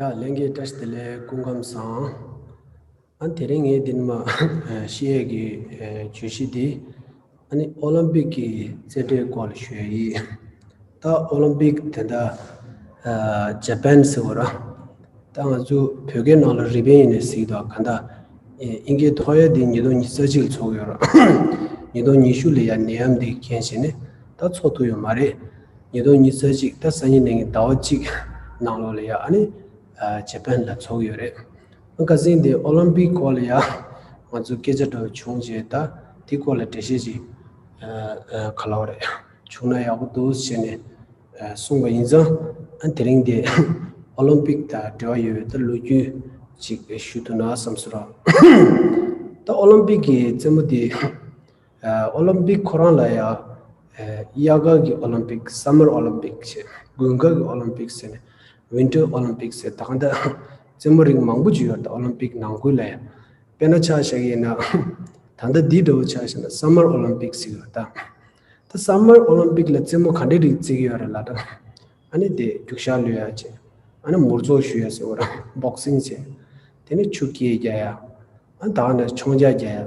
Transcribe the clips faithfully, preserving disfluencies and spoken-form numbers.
ཡ་ལྷན་རྒྱས་བཀྲ་ཤིས་བདེ་ལེགས། སྐུ་ཁམས་བཟང་། ཨ་དེ་རིང་ངས་འདི་ནས་མར་བཤད་ཡས་ཀྱི་བརྗོད་གཞི་འདི་ཨ་ནི་ཨོ་ལིམ་པིག་གི་རྩེད་འགྲན་སྐོར་ལ་ཞུ་ཡས་ཡིན། ད་ཨོ་ལིམ་པིག་དེ་འདྲ་ཇ་པན་ཟེར་བ་ར། ད་ང་ཚོ་བོད་སྐད་ནང་ལ་རི་པན་ཡིན་ནས་ཟེར་གྱི་འདུག་ག་ད་ཨིན་སྐད་ཐོགས་ཡས་འདི་ཉིས་སྟོང་ཉི་ཤུ་རྩ་གཅིག་ལ་ཚོགས་ཡོད་ར། ཉིས་སྟོང་ཉི་ཤུ་ལ་ཡ་ནད་ཡམས་འདི་རྐྱེན་བྱས་ནས་ད་ཚོགས་ཐུབ་ཡོད་མ་རེད། ཉིས་སྟོང་ཉི་ཤུ་རྩ་གཅིག་ད་སང་ཉིན་གནངས་ཉིན་ཟླ་བ་གཅིག་ནང་ལོགས་ལ་ཡ་ཨ་ནི་ཇ་པན་ལ་ཚོགས་ཡོད་རེད། ཨ་ཁ་སང་དེ་ཨོ་ལིམ་པིག་སྐོར་ལ་ཡ་ང་ཚོ་སྐད་ཆ་འདྲ་བོ་བྱུང་རྗེས་ད་དེ་སྐོར་ལ་འགྲེལ་བཤད་ཅིག་ག་ལབ་རེད། བྱུང་ན་ཡག་པོ་འདུག་བྱས་ནས་གསུངས་པ་ཡིན་ཙང་། ཨ་དེ་རིང་དེ་ཨོ་ལིམ་པིག་དང་འབྲེལ་བ་ཡོད་པའི་ད་ལོ་རྒྱུས་ཅིག་ཞུ་ཐུབ་ན་བསམ་སོང་ར། ད་ཨོ་ལིམ་པིག་གི་རྩེད་མོ་དེ་ཨོ་ལིམ་པིག་ཁོ་རང་ལ་ཡ་དབྱར་ཁ་གི་ཨོ་ལིམ་པིག་སམ་མར་ཨོ་ལིམ་པིག་བྱས། དགུན་ཁ་གི་ཨོ་ལིམ་པིག་ཟེར་ནས་ཝིན་ཊར་ཨོ་ལིམ་པིག་ཟེར་ད་ག་ད་རྩེད་མོ་རིགས་མང་པོ་ཅིག་ཡོད་རེད་ད་ཨོ་ལིམ་པིག་ནང་ཁུལ་ལ་ཡ། དཔེར་ན་ཆ་བཞག་གི་ཡིན་ན། ད་ལྟ་འདི་འདྲ་བོ་ཆ་བཞག་ན་སམ་མར་ཨོ་ལིམ་པིག་ཟེར་གྱི་ཡོད་ད། ད་སམ་མར་ཨོ་ལིམ་པིག་ལ་རྩེད་མོ་ག་འདྲའི་རིགས་རྩེ་གི་ཡོད་རེད་ལབ་ད། ཨ་ནི་དེ་རྒྱུག་ཤར་གློད་ཡ་བྱས། ཨ་ནི་མུར་ཚོགས་གཞུ་ཡ་ཟེར་བ་ར་བོག་སིང་བྱས། དེ་ནས་ཆུ་རྐྱལ་རྒྱག་ཡ། ཨ་ད་ནི་མཆོང་རྒྱག་རྒྱག་ཡ།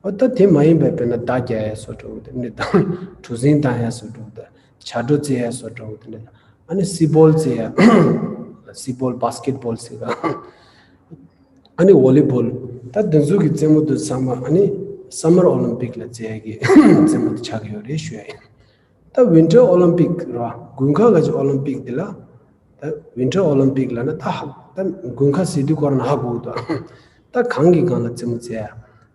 ཨོ་ད་དེ་མ་ཡིན་པའི་དཔེར་ན་མདའ་རྒྱག་ཡ་བཟོ་འདྲ་བོ་དེ་འདྲ་དང་གྲུ་གཟིངས་བཏང་ཡ་བཟོ་འདྲ་བོ་དང་བྱ་སྒྲོ་རྩེ་ཡ་བཟོ་འདྲ་བོ་དེ་འདྲ་དང་། ཨ་ནི་སི་བོལ་རྩེ་ཡ། སི་བོལ་བྷ་སི་ཀེད་བྷོལ་ཟེར་ག་ཨ་ནི་ཝོ་ལི་བྷོལ། ད་འདི་ཚོ་གི་རྩེད་མོ་དེ་ཚང་མ་ཨ་ནི་སམ་མར་ཨོ་ལིམ་པིག་ལ་རྩེ་ཡ་གི་རྩེད་མོ་དེ་ཆགས་ཀྱི་ཡོད་རེད་ཞུ་ཡ་ཡིན། ད་ཝིན་ཊར་ཨོ་ལིམ་པིག་ར་དགུན་ཁ་ག་ཅིག་ཨོ་ལིམ་པིག་འདི་ལ། ད་ཝིན་ཊར་ཨོ་ལིམ་པིག་ལབ་ན་ད་ཧ་ད་དགུན་ཁ་ཟེར་དུས་ཁོ་རང་ཧ་གོ་གི་འདུག་ད་གངས་ཀྱི་སྒང་ལ་རྩེད་མོ་རྩེ་ཡ།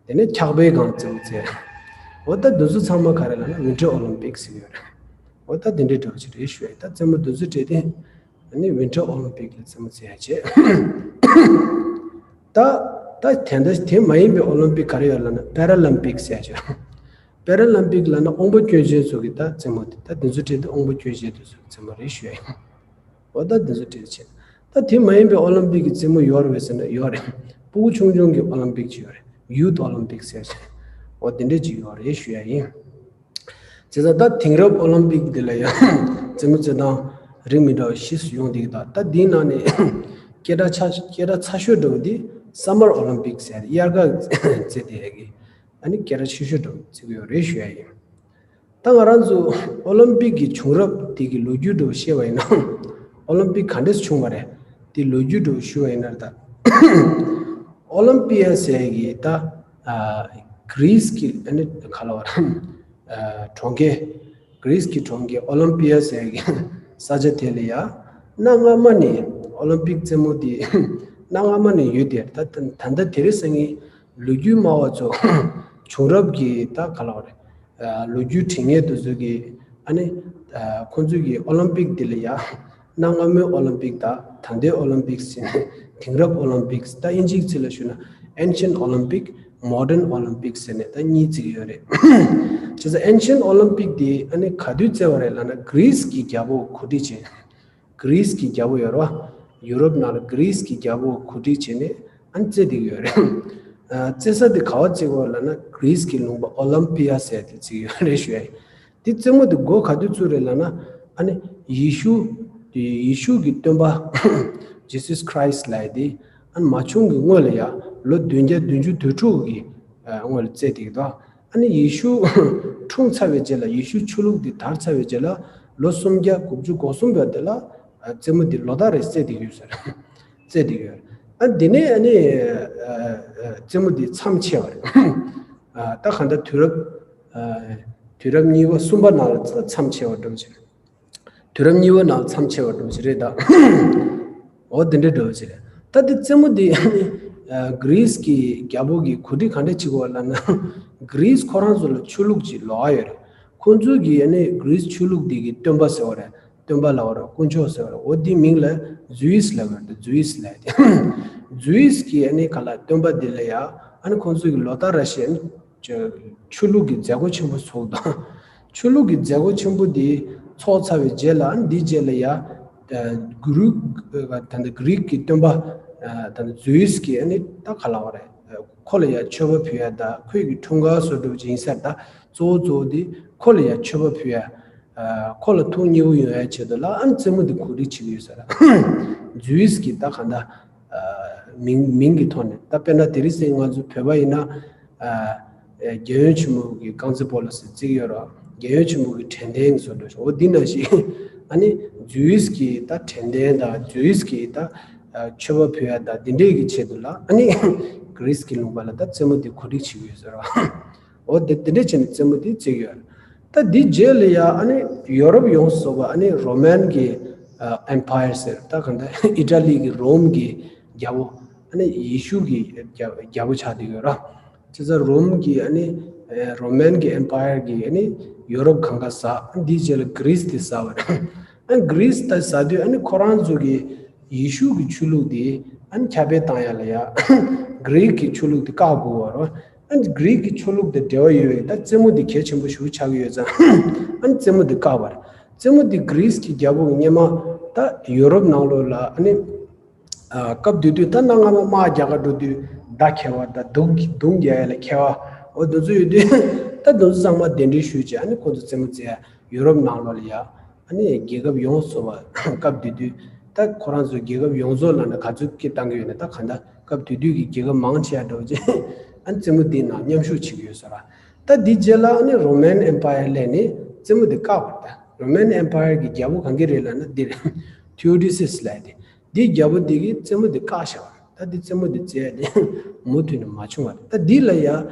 དེ་ནས་འཁྱག་པའི་སྒང་ལ་རྩེད་མོ་རྩེ་ཡ། འོ་ད་འདི་ཚོ་ཚང་མ་ག་རེ་ལབ་ན་ཝིན་ཊར་ཨོ་ལིམ་པིག་ཟེར་གྱི་ཡོད་རེད། འོ་ད་དེ་འདྲའི་འདྲ་བོ་ཅིག་རེད་ཞུ་ཡ་ཡིན། ད་རྩེད་མོ་འདི་ཚོ་སྤྲད་དེ་ཨ་ནི་ཝིན་ཊར་ཨོ་ལིམ་པིག་ལ་རྩེད་མོ་རྩེ་ཡ་བྱས། ད་ད་དེ་འདྲ་དེ་མ་ཡིན་པའི་ཨོ་ལིམ་པིག་ག་རེ་ཡོད་ལབ་ན་པེ་ར་ལིམ་པིག་ཟེར་ཡ་ཅིག་པེ་ར་ལིམ་པིག་ལབ་ན་དབང་པོ་སྐྱོན་ཅན་ཚོ་གི་ད་རྩེད་མོ་དེ་ད་དེ་ཚོ་སྤྲད་དེ་དབང་པོ་སྐྱོན་ཅན་དེ་ཚོ་གི་རྩེད་མོ་རེད་ཞུ་ཡ་ཡིན། འོ་ད་དེ་ཚོ་སྤྲད་བྱས། ད་དེ་མ་ཡིན་པའི་ཨོ་ལིམ་པིག་གི་རྩེད་མོ་ཡོད་རེད་པས་ཟེར་ན་ཡོད་རེད། ཕྲུ་གུ་ཆུང་ཆུང་གི་ཨོ་ལིམ་པིག་ཅིག་ཡོད་རེད། ཡུ་ཐི་ཨོ་ལིམ་པིག་ཟེར་བྱས། འོ་དེ་འདྲ་ཅིག་ཡོད་རེད་ཞུ་ཡ་ཡིན། བྱས་ཙང་ད་དེང་རབས་ཨོ་ལིམ་པིག་འདི་ལ་ཡང་རྩེད་མོ་རྩེད་སྟངས་རིགས་མི་འདྲ་བ་བཞི་ཡོང་བསྡད་ཀྱི་འདུག་ད་འདིའི་ནང་ནས་སྐད་གྲགས་ཆ་སྐད་གྲགས་ཚ་ཤོས་འདྲ་བོ་འདི་སམ་མར་ཨོ་ལིམ་པིག་ཟེར་དབྱར་ཁ་རྩེད་བསྡད་ཡ་གི་ཨ་ནི་སྐད་གྲགས་ཆེ་ཤོས་འདྲ་བོ་རྩེ་གི་ཡོད་རེད་ཞུ་ཡ་ཡིན། ད་ང་རང་ཚོ་ཨོ་ལིམ་པིག་གི་བྱུང་རབས་དེ་གི་ལོ་རྒྱུས་འདྲ་བོ་བཤད་པ་ཡིན་ན། ཨོ་ལིམ་པིག་ག་འདྲས་བྱུང་བ་རེད། དེ་ལོ་རྒྱུས་འདྲ་བོ་ཞུ་བ་ཡིན་ན་ད། ཨོ་ལིམ་པི་ཡ་ཟེར་གི་ད་ཨ་གྷི་རིས་གི་ཨ་ནི་ག་ལབ་པ་རེད། ཨ་གྲོང་ཁྱེར། གྷི་རིས་གི་གྲོང་ཁྱེར་ཨོ་ལིམ་པི་ཡ་ཟེར་གི་ས་ཆ་དེ་ལ་ཡ། གནའ་སྔ་མ་ནས་ཨོ་ལིམ་པིག་རྩེད་མོ་དེ་གནའ་སྔ་མ་ནས་ཡོད་དེ་ད་ད་ད་ལྟ་དེ་རིང་སང་ཉིན་ལོ་རྒྱུས་སྨྲ་བ་ཚོ་བྱུང་རབས་ཀྱི་ད་ག་ལབ་པ་རེད། ལོ་རྒྱུས་འབྲི་མཁན་དེ་ཚོ་གིས་ཨ་ནི་ཁོང་ཚོས་ཀྱིས་ཨོ་ལིམ་པིག་འདི་ལ་ཡ་གནའ་སྔ་མོའི་ཨོ་ལིམ་པིག་དང་ད་ལྟའི་ཨོ་ལིམ་པིག་ཟེར་ནས་དེང་རབས་ཨོ་ལིམ་པིག་ད་དབྱིན་ཇིའི་ཚིག་ལ་ཞུས་ན་ancient Olympic modern Olympic ཟེར་ནས་ད་གཉིས་བརྩི་གི་ཡོད་རེད། བྱས་ཙང་ancient Olympic འདི་ཨ་ནི་ག་དུས་བརྩི་བ་རེད་ལབ་ན་གྷི་རིས་ཀྱི་རྒྱལ་པོ་གོ་སྒྲིག་བྱས། གྷི་རིས་ཀྱི་རྒྱལ་པོ་ཡོད་རེད་བ། ཡུ་རོབ་ནང་ལ་གྷི་རིས་ཀྱི་རྒྱལ་པོ་གོ་སྒྲིག་བྱས་ནས་ཨ་ནི་རྩེ་བསྡད་ཀྱི་ཡོད་རེད། ཨ་རྩེ་ས་དེ་ག་པར་བརྩི་གི་ཡོད་ལབ་ན་གྷི་རིས་ཀྱི་ལུང་པ་ཨོ་ལིམ་པི་ཡ་ཟེར་དེ་བརྩི་གི་ཡོད་རེད་ཞུ་ཡ་ཡིན། དེ་རྩེད་མོ་དེ་འགོ་ག་དུས་བཙུགས་རེད་ལབ་ན་ཨ་ནི་ཡེ་ཤུ། ཡེ་ཤུ་གི་སྟོན་པ་Jesus Christ ལབ་ཡ་དེ་ཨ་ནི་མ་བྱུང་གི་སྔོན་ལ་ཡ་ལོ་བདུན་བརྒྱ་བདུན་ཅུ་དོན་དྲུག་གི་སྔོན་ལ་རྩེ་བསྡད་ཀྱི་འདུག་ཨ་ནི་ཡེ་ཤུ་འཁྲུངས་ཚར་བའི་རྗེས་ལ་ཡེ་ཤུ་ཆོས་ལུགས་འདི་དར་ཚར་བའི་རྗེས་ལ་ལོ་སུམ་བརྒྱ་དགུ་བཅུ་གོ་གསུམ་པ་དེ་ལ་རྩེད་མོ་འདི་ལོ་ལྟར་རེ་རྩེ་བསྡད་ཀྱི་ཡོད་ཟེར། རྩེ་བསྡད་ཀྱི་ཡོད། ཨ་འདི་ནས་ཨ་ནི་རྩེད་མོ་འདི་མཚམས་ཆད་པ་རེད། ད་གང་ལྟར་དུས་རབས་དུས་རབས་གཉིས་པ་གསུམ་པ་ནང་ལ་མཚམས་ཆད་པ་འགྲོ་བཞིན་རེད། དུས་རབས་གཉིས་པ་ནང་མཚམས་ཆད་པ་འགྲོ་བཞིན་རེད་ད། འོ་དེ་འདྲའི་འགྲོ་བཞིན་རེད། ད་དེ་རྩེད་མོ་དེ་གྷི་རིས་ཀྱི་རྒྱལ་པོ་གིས་གོ་སྒྲིག་ག་འདྲ་བྱེད་དགོས་ལབ་ན། གྷི་རིས་ཁོ་རང་ཚོ་ལ་ཆོས་ལུགས་ཀྱི་ལོགས་ཀ་ཡོད་རེད། ཁོང་ཚོ་གིས་ཨ་ནི་གྷི་རིས་ཆོས་ལུགས་དེ་གི་སྟོན་པ་ཟེར་བ་རེད། སྟོན་པ་ལབ་པ་རེད། དཀོན་མཆོག་ཟེར་བ་རེད། འོ་དེའི་མིང་ལ་ཛུ་ཡིས་ལབ་པ་རེད། ཛུ་ཡིས་ལབ་དེ་ཛུ་ཡིས་ཀྱི་ཨ་ནི་ག་ལ་སྟོན་པ་དེ་ལ་ཡ་ཨ་ནི་ཁོང་ཚོ་གི་ལོ་ལྟར་རེ་བཞིན། ཆོས་ལུགས་ཀྱི་མཛད་སྒོ་ཆེན་པོ་ཚོགས་དང་། ཆོས་ལུགས་ཀྱི་མཛད་སྒོ་ཆེན་པོ་དེ་ཚོགས་ཚར་བའི་རྗེས་ལ་འདིའི་རྗེས་ལ་ཡ། གུ་རུ། ད་ལྟ་གྷི་རིག་གི་སྟོན་པ། ད་ལྟ་ཛུ་ཡིས་ཀྱི་ཨ་ནི་ད་ག་ལབ་པ་རེད། ཁོ་ལ་ཡ་མཆོད་པ་ཕུལ་ཡ་ད་ཁོའི་གི་འཁྲུངས་སྐར་སོགས་འགྲུབ་ཅིག་ཡིན་ས་ད་གཙོ་བོ་གཙོ་བོ་དེ་ཁོ་ལ་ཡ་མཆོད་པ་ཕུལ་ཡ། ཁོ་ལ་ཐུགས་མཉེས་པོ་ཡོང་ཡ་ཆེད་དུ་ལ་ཨ་ནི་རྩེད་མོ་འདི་གོ་སྒྲིག་བྱེད་ཀྱི་ཡོད་ས་རེད། ཛུའུ་སི་གི་ད་ག་འདྲ་མིང་མིང་གི་ཐོག་ནས་ད་དཔེར་ན་དེ་རིང་སང་ང་ཚོ་བོད་པ་ཡིན་ན། རྒྱལ་ཡོངས་ཆེན་མོ་གི་རྐང་རྩེད་སྤོ་ལོ་ཟེར་བརྩི་གི་ཡོད་ར། རྒྱལ་ཡོངས་ཆེན་མོ་གི་དྲན་རྟེན་གྱི་བཟོ་འདྲ་ཞིག་འོ་འདི་ནང་བཞིན་ཨ་ནི་ཛུའུ་སི་གི་ད་དྲན་རྟེན་དང་ཛུའུ་སི་གི་ད་མཆོད་པ་ཕུལ་ཡ་ད་འདི་འདྲས་ཀྱི་ཆེད་དུ་ལ་ཨ་ནི་གྷི་རིས་གི་ལུང་པ་ལ་ད་རྩེད་མོ་འདི་གོ་སྒྲིག་བྱེད་ཀྱི་ཡོད་ཟེར་ར། འོ་འདི་འདི་འདྲས་བྱས་ནས་རྩེད་མོ་འདི་རྩེ་གི་ཡོད་ར། ད་འདི་རྗེས་ལ་ཡ་ཨ་ནི་ཡོ་རོབ་ཡོངས་སུ་རྫོགས་པ་ཨ་ནི་རོ་མན་གི་ཨེམ་པ་ཡར་ཟེར་ད་གང་ལྟར་ཨི་ཊ་ལི་གི་རོམ་གི་རྒྱལ་པོ་ཨ་ནི་ཡེ་ཤུ་གི་རྒྱལ་རྒྱལ་པོ་ཆགས་བསྡད་ཡོད་ར། བྱས་ཙང་རོམ་གྱི་ཨ་ནི་ཨེ་རོ་མན་གྱི་ཨེམ་པ་ཡར་གྱིས་ཨ་ནི་ཡོ་རོབ་གང་ག་ཟ། འདིའི་རྗེས་ལ་གྷི་རིས་དེ་ཟ་བ་རེད། ཨ་གྷི་རིས་ད་ཟ་དུས་ཨ་ནི་ཁོ་རང་ཚོ་གི་ཡེ་ཤུ་གི་ཆོས་ལུགས་དེ་ཨ་ནི་ཁྱབ་སྤེལ་བཏང་ཡ་ལ་ཡ་གྷི་རིག་གི་ཆོས་ལུགས་དེ་བཀག་དགོས་པ་རེད། ཨ་ནི་གྷི་རིག་གི་ཆོས་ལུགས་དང་འབྲེལ་བ་ཡོད་པའི་ད་རྩེད་མོ་དེ་གལ་ཆེན་པོ་ཞིག་ཆགས་ཀྱི་ཡོད་ཙང་ཨ་ནི་རྩེད་མོ་དེ་བཀག་པ་རེད། རྩེད་མོ་དེ་གྷི་རིས་གི་རྒྱལ་པོ་གི་སྔོན་མ་ད་ཡོ་རོབ་ནང་ལོགས་ལ་ཨ་ནི། སྐབས་དེ་དུས་ད་གནའ་སྔ་མོ་དམག་རྒྱག་ག་འགྲོ་དུས་མདའ་འཁྱེར་བ་དང་མདུང་མདུང་རྒྱག་ཡ་ལ་འཁྱེར་བ་འོ་དེ་ཚོ་ཡོད་དུས་ད་དེ་ཚོ་ཚང་མ་གདན་འདྲེན་ཞུས་བྱས་ཨ་ནི་ཁོ་ཚོ་རྩེད་མོ་རྩེ་ཡ་ཡུ་རོབ་ནང་ལོགས་ལ་ཡ་ཨ་ནི་རྒྱལ་ཁབ་ཡོངས་སུ་རྫོགས་པ་སྐབས་དེ་དུས་ད་ཁོ་རང་ཚོ་རྒྱལ་ཁབ་ཡོངས་རྫོགས་ལ་ནི་ག་ཚོད་སྐད་བཏང་གི་ཡོད་ན་ད་ག་འདྲ་སྐབས་དེ་དུས་ཀྱི་རྒྱལ་ཁབ་མང་ཆེ་བ་འདྲ་བོ་ཅིག་ཨ་ནི་རྩེད་མོ་འདི་ནང་མཉམ་ཞུགས་བྱེད་ཀྱི་ཡོད་ས་ར། ད་འདི་རྗེས་ལ་ཨ་ནི་རོ་མན་ཨེམ་པ་ཡར་སླེབས་ནས་རྩེད་མོ་འདི་བཀག་པ་རེད། ད་རོ་མན་ཨེམ་པ་ཡར་གྱི་རྒྱལ་པོ་གང་གི་རེད་ལབ་ན་འདི་རེད། ཐིའོ་ཌི་སིས་ལབ་ཡ་དེ། འདིའི་རྒྱལ་པོ་འདི་གིས་རྩེད་མོ་འདི་བཀག་བཞག་པ་རེད། ད་འདི་རྩེད་མོ་འདི་རྩེ་ཡ་དེ་མུ་མཐུད་ནས་མ་བྱུང་བ་རེད། ད་འདི་ལ་ཡ་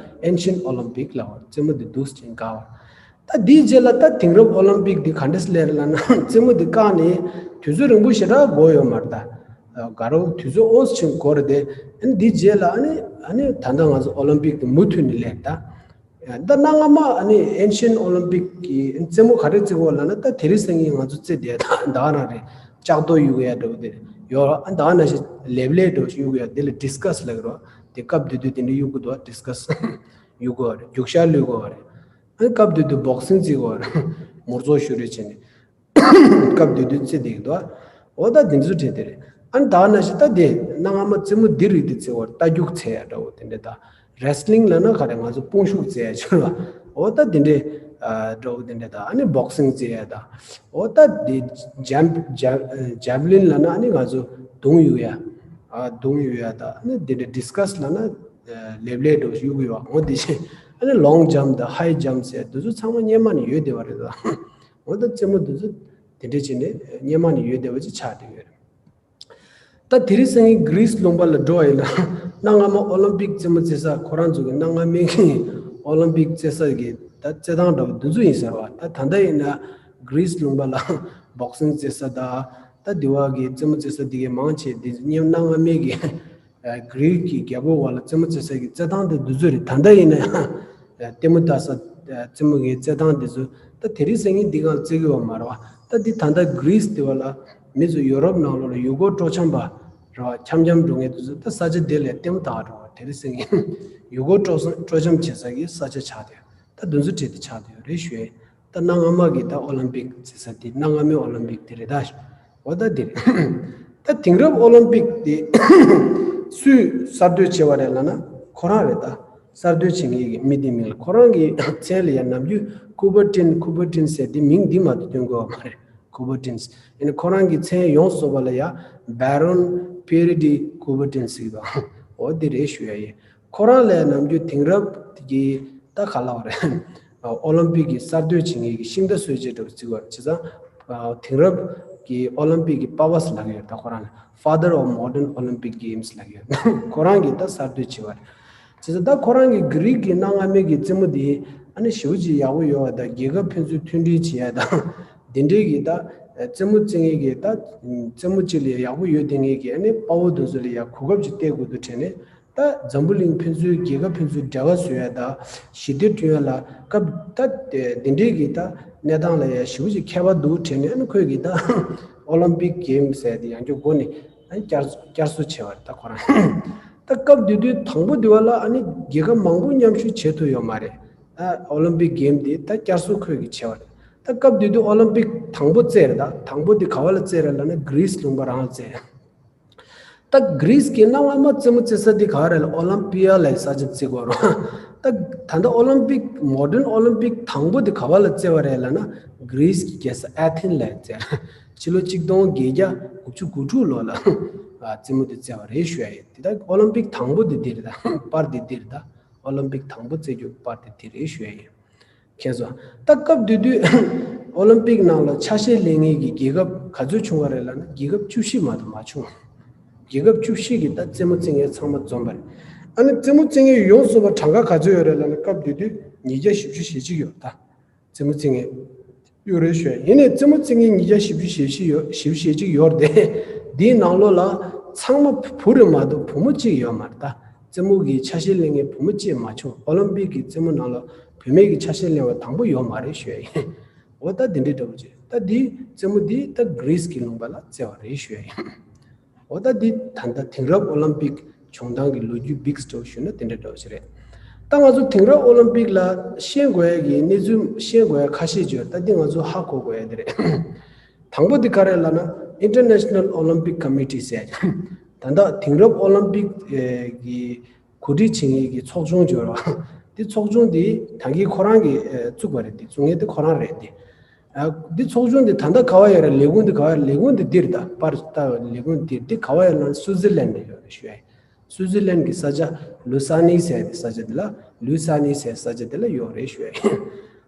ཨེན་ཤན་ཨོ་ལིམ་པིག་ལབ་པ་རེད། རྩེད་མོ་འདི་འདུག་སེ་བྱས་བཀག་པ་རེད། ད་འདིའི་རྗེས་ལ་ད་དེང་རབས་ཨོ་ལིམ་པིག་འདི་ག་འདྲས་སླེབས་རེད་ལབ་ན་རྩེད་མོ་འདི་བཀག་ནས་དུས་ཚོད་རིང་པོ་ཞེ་དྲག་འགོར་ཡོད་མ་རེད་ད། དགའ་རབ་དུས་ཚོད་ཨོ་ཙམ་འགོར་རེད་དེ། ཨ་ནི་འདིའི་རྗེས་ལ་ཨ་ནི་ཨ་ནི་ད་ལྟ་ང་ཚོ་ཨོ་ལིམ་པིག་འདི་མུ་མཐུད་ནས་སླེབས་ད། ད་གནའ་སྔ་མ་ཨ་ནི་ཨེན་ཤན་ཨོ་ལིམ་པིག་གི་རྩེད་མོ་ག་རེ་རྩེ་གོ་ལབ་ན་ད་དེ་རིང་སང་ཉིན་ང་ཚོ་རྩེ་བསྡད་ད་ད་ག་རང་རེད། ལྕགས་རྡོ་གཡུག་ཡ་འདྲ་བོ་དེ་ཡོད་ར། ཨ་ད་ག་ནང་བཞིན་ལེབ་ལེབ་འདྲ་བོ་ཞིག་གཡུག་ཡ་དེ་ལ་ཌིས་ཀ་སི་ལབ་ཀྱི་རེད། དེ་སྐབས་དེ་དུས་དེ་འདྲ་གཡུག་གི་འདུག་ཌིས་ཀ་སི་གཡུག་གོ་རེད། རྒྱུག་ཤར་གློད་གོ་རེད། ཨ་ནི་སྐབས་དེ་དུས་བོག་སིང་རྩེ་གོ་རེད། མུར་ཚོགས་ཤུ་རེ་བྱས་ནས། སྐབས་དེ་དུས་རྩེ་བསྡད་ཀྱི་འདུག་འོ་ད་དེ་ཚོ་བྲིས་དེ་རེད། ཨ་ནི་ད་ག་ནང་བཞིན་ད་དེ་གནའ་སྔ་མོ་རྩེད་མོ་འདི་རིགས་དེ་རྩེ་བར་རྟ་རྒྱུག་རྩེ་ཡ་འདྲ་བོ་དེ་འདྲ་ད། རེ་སི་ལིང་ལབ་ན་ག་རེ་ང་ཚོ་དཔུང་ཤུགས་རྩེ་ཡ་ཆུ་ལ། འོ་ད་དེ་འདྲས་འདྲ་བོ་དེ་འདྲས་ད་ཨ་ནི་བོག་སིང་རྩེ་ཡ་ད། འོ་ད་དེ་ཇམ་ཇམ་ཇམ་ལིན་ལབ་ན་ཨ་ནི་ང་ཚོ་མདུང་གཡུག་ཡ། མདུང་གཡུག་ཡ་ད་ཨ་ནི་དེ་འདྲས་ཌིས་ཀ་སི་ལབ་ན་ལེབ་ལེབ་འདྲ་བོ་གཡུག་གི་ཡོད་པ་འོ་དེ་བཞིན་ཨ་ནི་ལོང་ཇམ་དང་ཧའི་ཇམ་ཟེར་དེ་ཚོ་ཚང་མ་སྔོན་མ་ནས་ཡོད་བསྡད་པ་རེད་ད། འོ་ད་རྩེད་མོ་དེ་ཚོ་དེ་འདྲས་བྱས་ནས་སྔོན་མ་ནས་ཡོད་བསྡད་པ་ཅིག་ཆགས་བསྡད་ཡོད་རེད། ད་དེ་རིང་སང་ཉིན་གྷི་རིས་ལུང་པ་ལ་འགྲོ་བ་ཡིན་ན་གནའ་སྔ་མོ་ཨོ་ལིམ་པིག་རྩེད་མོ་རྩེ་ས་ཁོ་རང་ཚོ་གི་གནའ་སྔ་མོའི་གི་ཨོ་ལིམ་པིག་རྩེ་ས་གི་ད་རྩེད་ཐང་འདྲ་བོ་འདི་ཚོ་ཡིན་ཟེར་བ། ད་ད་ལྟ་ཡིན་ན་གྷི་རིས་ལུང་པ་ལ་བོག་སིང་རྩེ་ས་ད་ད་དེ་བ་གི་རྩེད་མོ་རྩེ་ས་དེ་གའི་མང་ཆེ་དེ་གནའ་སྔ་མོའི་གི་གྷི་རིག་གི་རྒྱལ་པོ་བ་ལ་རྩེད་མོ་རྩེ་ས་གི་རྩེད་ཐང་དེ་འདི་ཚོ་རེད། ད་ལྟ་ཡིན་ན་ཡང་ལྟད་མོ་ལྟ་ས་རྩེད་མོ་གི་རྩེད་ཐང་འདི་ཚོ་ད་དེ་རིང་སང་ཉིན་འདི་གང་རྩེ་གི་ཡོད་མ་རེད་བ། ད་འདི་ད་ལྟ་གྷི་རིས་དེ་བ་ལ་མི་ཚོ་ཡོ་རོབ་ནང་ལོགས་ལ་ཡུལ་སྐོར་སྤྲོ་འཆམ་པ་རེད་བ། འཆམ་འཆམ་འགྲོ་མཁན་དེ་ཚོ་ད་ས་ཆ་དེ་ལ་ལྟད་མོ་ལྟ་ག་འགྲོ་བ། དེ་རིང་སང་ཉིན་ཡུལ་སྐོར་སྤྲོ་སྤྲོ་འཆམ་བྱེད་ས་གི་ས་ཆ་ཆགས་དེ་ད་འདི་ཚོ་བྲིས་ཏེ་ཆགས་དེ་ཡོད་རེད་ཞུ་ཡས། ད་གནའ་སྔ་མ་གི་ད་ཨོ་ལིམ་པིག་རྩེ་ས་དེ་གནའ་སྔ་མོའི་ཨོ་ལིམ་པིག་དེ་རེད་ད། འོ་ད་དེ་རེད། ད་དེང་རབས་ཨོ་ལིམ་པིག་དེ་སུས་གསར་གཏོད་བྱས་པ་རེད་ལབ་ན་ཁོ་རང་རེད་ད། གསར་གཏོད་བྱེད་མཁན་གྱི་མི་དེའི་མིང་ལ་ཁོ་རང་གི་མཚན་ལ་ཡང་ནམ་རྒྱུན་ཁུ་པར་ཏིན་ཁུ་པར་ཏིན་ཟེར་དེ་མིང་འདི་མ་གཏོགས་སྟོན་དགོས་པ་མ་རེད། ཁུ་པར་ཏིན། ཡིན་ནའི་ཁོ་རང་གི་མཚན་ཡོངས་སུ་རྫོགས་པ་ལ་ཡང་བྷ་རོན་པི་ཡེར་ཌི་ཁུ་པར་ཏིན་ཟེར་གི་འདུག་འོ་དེ་རེད་ཞུ་ཡ་ཡིན། ཁོ་རང་ལ་ཡང་ནམ་རྒྱུན་དེང་རབས་ཀྱི་ད་ག་ལབ་རེད། ཨོ་ལིམ་པིག་གི་གསར་གཏོད་བྱེད་མཁན་གྱི་ཤིང་རྟ་གསོད་བྱེད་འདྲ་བོ་བརྩི་བར་བྱས་ཙང་། དེང་རབས་ཀྱི་ཨོ་ལིམ་པིག་གི་པ་པ་ཟེར་ལབ་ཀྱི་ཡོད། ད་ཁོ་རང་ལ་Father of Modern Olympic Games ལབ་ཀྱི་ཡོད། ཁོ་རང་གིས་ད་གསར་གཏོད་བྱས་པ་རེད། བྱས་ཙང་ད་ཁོ་རང་གིས་གྷི་རིག་གི་གནའ་སྔ་མའི་གི་རྩེད་མོ་དེ་ཨ་ནི་ཞེ་པོ་ཅིག་ཡག་པོ་ཡོད་པ་དང་། རྒྱལ་ཁབ་ཕན་ཚུན་མཐུན་སྒྲིལ་བྱེད་ཡ་དང་། དེ་འདྲའི་གི་ད་རྩེད་མོ་རྩེ་མཁན་གྱི་ད་རྩེད་མོ་གཅིག་ལ་ཡག་པོ་ཡོད་དེ་ངེས་ཀྱི་ཨ་ནི་དཔའ་བོ་དེ་ཚོ་ལ་ཡ་གོ་སྐབས་ཅིག་སྟེར་དགོས་འདུག་དྲན་ནས། ད་འཛམ་བུ་གླིང་ཕན་ཚུན་རྒྱལ་ཁབ་ཕན་ཚུན་འབྲེལ་བ་བཟོ་ཡ་དང་ཞི་བདེ་བསྐྲུན་ཡ་ལ་སྐབས་ད་དེ་འདྲའི་གི་ད་གནས་སྟངས་ལ་ཡ་ཞེ་པོ་ཅིག་ཁྱད་པར་འདུག་དྲན་ནས། ཨ་ནི་ཁོས་གི་ད་ཨོ་ལིམ་པིག་གེམ་ཟེར་དེ་ཡང་བསྐྱར་འགོ་ནས་ཨ་ནི་བསྐྱར་བསྐྱར་གསོ་བྱས་པ་རེད་ད་ཁོ་རང་། ད་སྐབས་དེ་དུས་དང་པོ་དེ་བ་ལ་ཨ་ནི་རྒྱལ་ཁབ་མང་པོ་མཉམ་ཞུགས་བྱེད་ཐུབ་ཡོད་མ་རེད། ཨ་ཨོ་ལིམ་པིག་གེམ་དེ་ད་བསྐྱར་གསོ་ཁོས་གི་བྱས་པ་རེད། ད་སྐབས་དེ་དུས་ཨོ་ལིམ་པིག་དང་པོ་རྩེ་རེད། ད་དང་པོ་དེ་ག་བ་ལ་རྩེ་རེད་ལབ་ན་གྷི་རིས་ལུང་པ་རང་ལ་རྩེ་རེད། ད་གྷི་རིས་ཀྱི་གནའ་སྔ་མ་རྩེད་མོ་རྩེ་ས་དེ་ག་རེ་ལ་ཨོ་ལིམ་པི་ཡ་ལབ་ས་ཆ་རྩེ་དགོས་རེད། ད་ད་ལྟ་ཨོ་ལིམ་པིག་མོ་ཌན་ཨོ་ལིམ་པིག་དང་པོ་དེ་ག་བ་ལ་བརྩི་བ་རེད་ལབ་ན། གྷི་རིས་ཀྱི་རྒྱལ་ས་ཨེ་ཐེན་ལ་བརྩི། ཕྱི་ལོ་གཅིག་སྟོང་བརྒྱད་བརྒྱ་དགུ་བཅུ་གོ་དྲུག་ལོ་ལ་རྩེད་མོ་དེ་བརྩི་བ་རེད་ཞུ་ཡ་ཡིན། དེ་ད་ཨོ་ལིམ་པིག་དང་པོ་དེ་འདི་རེད། ད་པར་དེ་འདི་རེད། ད་ཨོ་ལིམ་པིག་དང་པོ་རྩེ་རྒྱུ་པར་དེ་འདི་རེད་ཞུ་ཡ་ཡིན། མཁྱེན་སོང་། ད་སྐབས་དེ་དུས་ཨོ་ལིམ་པིག་ནང་ལ་ཆ་ཤས་ལེན་མཁན་གྱི་རྒྱལ་ཁབ་ག་ཚོད་བྱུང་བ་རེད་ལབ་ན། རྒྱལ་ཁབ་བཅུ་བཞི་མ་གཏོགས་མ་བྱུང་། རྒྱལ་ཁབ་བཅུ་བཞི་གིས་ད་རྩེད་མོ་རྩེ་མཁན་ཚང་མ་འཛོམས་པ་རེད། ཨ་ནི་རྩེད་མོ་རྩེ་མཁན་ཡོངས་སུ་པ་གྲངས་ཀ་ག་ཚོད་ཡོད་རེད་ལབ་ན། སྐབས་དེ་དུས་ཉིས་བརྒྱ་བཞི་བཅུ་ཞེ་གཅིག་ཡོད། ད་རྩེད་མོ་རྩེ་མཁན་ཡོད་རེད་ཞུ་ཡ་ཡིན། ནས་རྩེད་མོ་རྩེ་མཁན་ཉིས་བརྒྱ་བཞི་བཅུ་ཞེ་གཅིག་ཡོད། བཞི་བཅུ་ཞེ་གཅིག་ཡོད་རེད་དེ། འདིའི་ནང་ལོགས་ལ་ཚང་མ་བུ་རེད་མ་གཏོགས་བུ་མོ་གཅིག་ཡོད་མ་རེད། ད་རྩེད་མོ་གི་ཆ་ཤས་ལེན་མཁན་བུ་མོ་གཅིག་མ་བྱུང་། ཨོ་ལིམ་པིག་གི་རྩེད་མོ་ནང་ལ་བུད་མེད་ཀྱི་ཆ་ཤས་ལེན་པ་དང་པོ་ཡོད་མ་རེད་ཞུ་ཡ་ཡིན། འོ་ད་འདི་འདྲའི་འདྲ་བོ་ཅིག་ད་འདི་རྩེད་མོ་འདི་ད་གྷི་རིས་ཀྱི་ལུང་པ་ལ་རྩེ་བ་རེད་ཞུ་ཡ་ཡིན། འོ་ད་འདི་ད་ལྟ་དེང་རབས་ཨོ་ལིམ་པིག་བྱུང་སྟངས་ཀྱི་ལོ་རྒྱུས་བིག་སི་འདྲ་བོ་ཞུས་ན་དེ་འདྲའི་འདྲ་བོ་ཞིག་རེད། ད་ང་ཚོ་དེང་རབས་ཨོ་ལིམ་པིག་ལ་ཤེས་དགོས་ཡ་གི་གནས་ཚུལ་ཤེས་དགོས་ཡ་ཁ་ཤས་ཅིག་ཡོད། ད་འདི་ང་ཚོ་ཧ་གོ་དགོས་ཡ་འདི་རེད། དང་པོ་འདི་ག་རེ་ལབ་ན། International Olympic Committee ཟེར་ཡ། ད་ལྟ་དེང་རབས་ཨོ་ལིམ་པིག་གི་གོ་སྒྲིག་བྱེད་མཁན་གྱི་ཚོགས་ཆུང་ཅིག་ཡོད་རེད་བ། འདི་ཚོགས་ཆུང་འདི་ད་གིན་ཁོ་རང་གིས་ཨེ་བཙུགས་པ་རེད། འདི་བཙུགས་མཁན་དེ་ཁོ་རང་རེད། འདི་ཨ་འདི་ཚོགས་ཆུང་འདི་ད་ལྟ་ག་བ་ཡོད་རེད། ལས་ཁུངས་འདི་ག་བ་ཡོད་རེད། ལས་ཁུངས་འདི་འདིར། ད་པར་ལྟ་བའི་ལས་ཁུངས་འདིར། འདི་ག་བ་ཡོད་ན་སུའུ་ཛི་ལན་འདི་ཡོད་རེད་ཞུ་ཡ། སུའུ་ཛི་ལན་གྱི་ས་ཆ་ལུ་སི་ཨན་ནི་ཟེར་ཡ་གི་ས་ཆ་འདི་ལ། ལུ་སི་ཨན་ནི་ཟེར་ཡ་ས་ཆ་འདི་ལ་ཡོད་རེད་ཞུ་ཡ།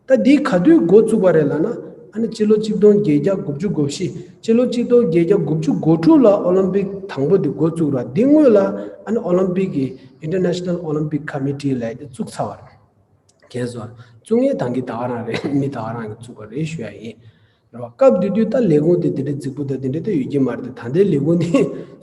ད་འདི་ག་དུས་འགོ་བཙུགས་པ་རེད་ལབ་ན། ཨ་ནི་སྤྱི་ལོ་གཅིག་སྟོང་བརྒྱད་བརྒྱ་དགུ་བཅུ་གོ་བཞི། སྤྱི་ལོ་གཅིག་སྟོང་བརྒྱད་བརྒྱ་དགུ་བཅུ་གོ་དྲུག་ལ་ཨོ་ལིམ་པིག་དང་པོ་འདི་འགོ་བཙུགས་ར། འདི་སྔོན་ལ་ཨ་ནི་ཨོ་ལིམ་པིག་གི་International Olympic Committee ལབ་ཡ་འདི་བཙུགས་ཚར་བ་རེད། མཁྱེན་སོང་། བཙུགས་མཁན་ད་གིན་ད་ག་རང་རེད། མི་ད་ག་རང་གིས་བཙུགས་པ་རེད་ཞུ་ཡ་ཡིན། རེད་བ། སྐབས་དེ་དུས་ད་ལས་ཁུངས་དེ་དེ་འདྲ་རྫིག་པོ་དང་དེ་འདྲ་ད་ཡོད་ཀྱི་མ་རེད། ད་ལྟའི་ལས་ཁུངས་དེ་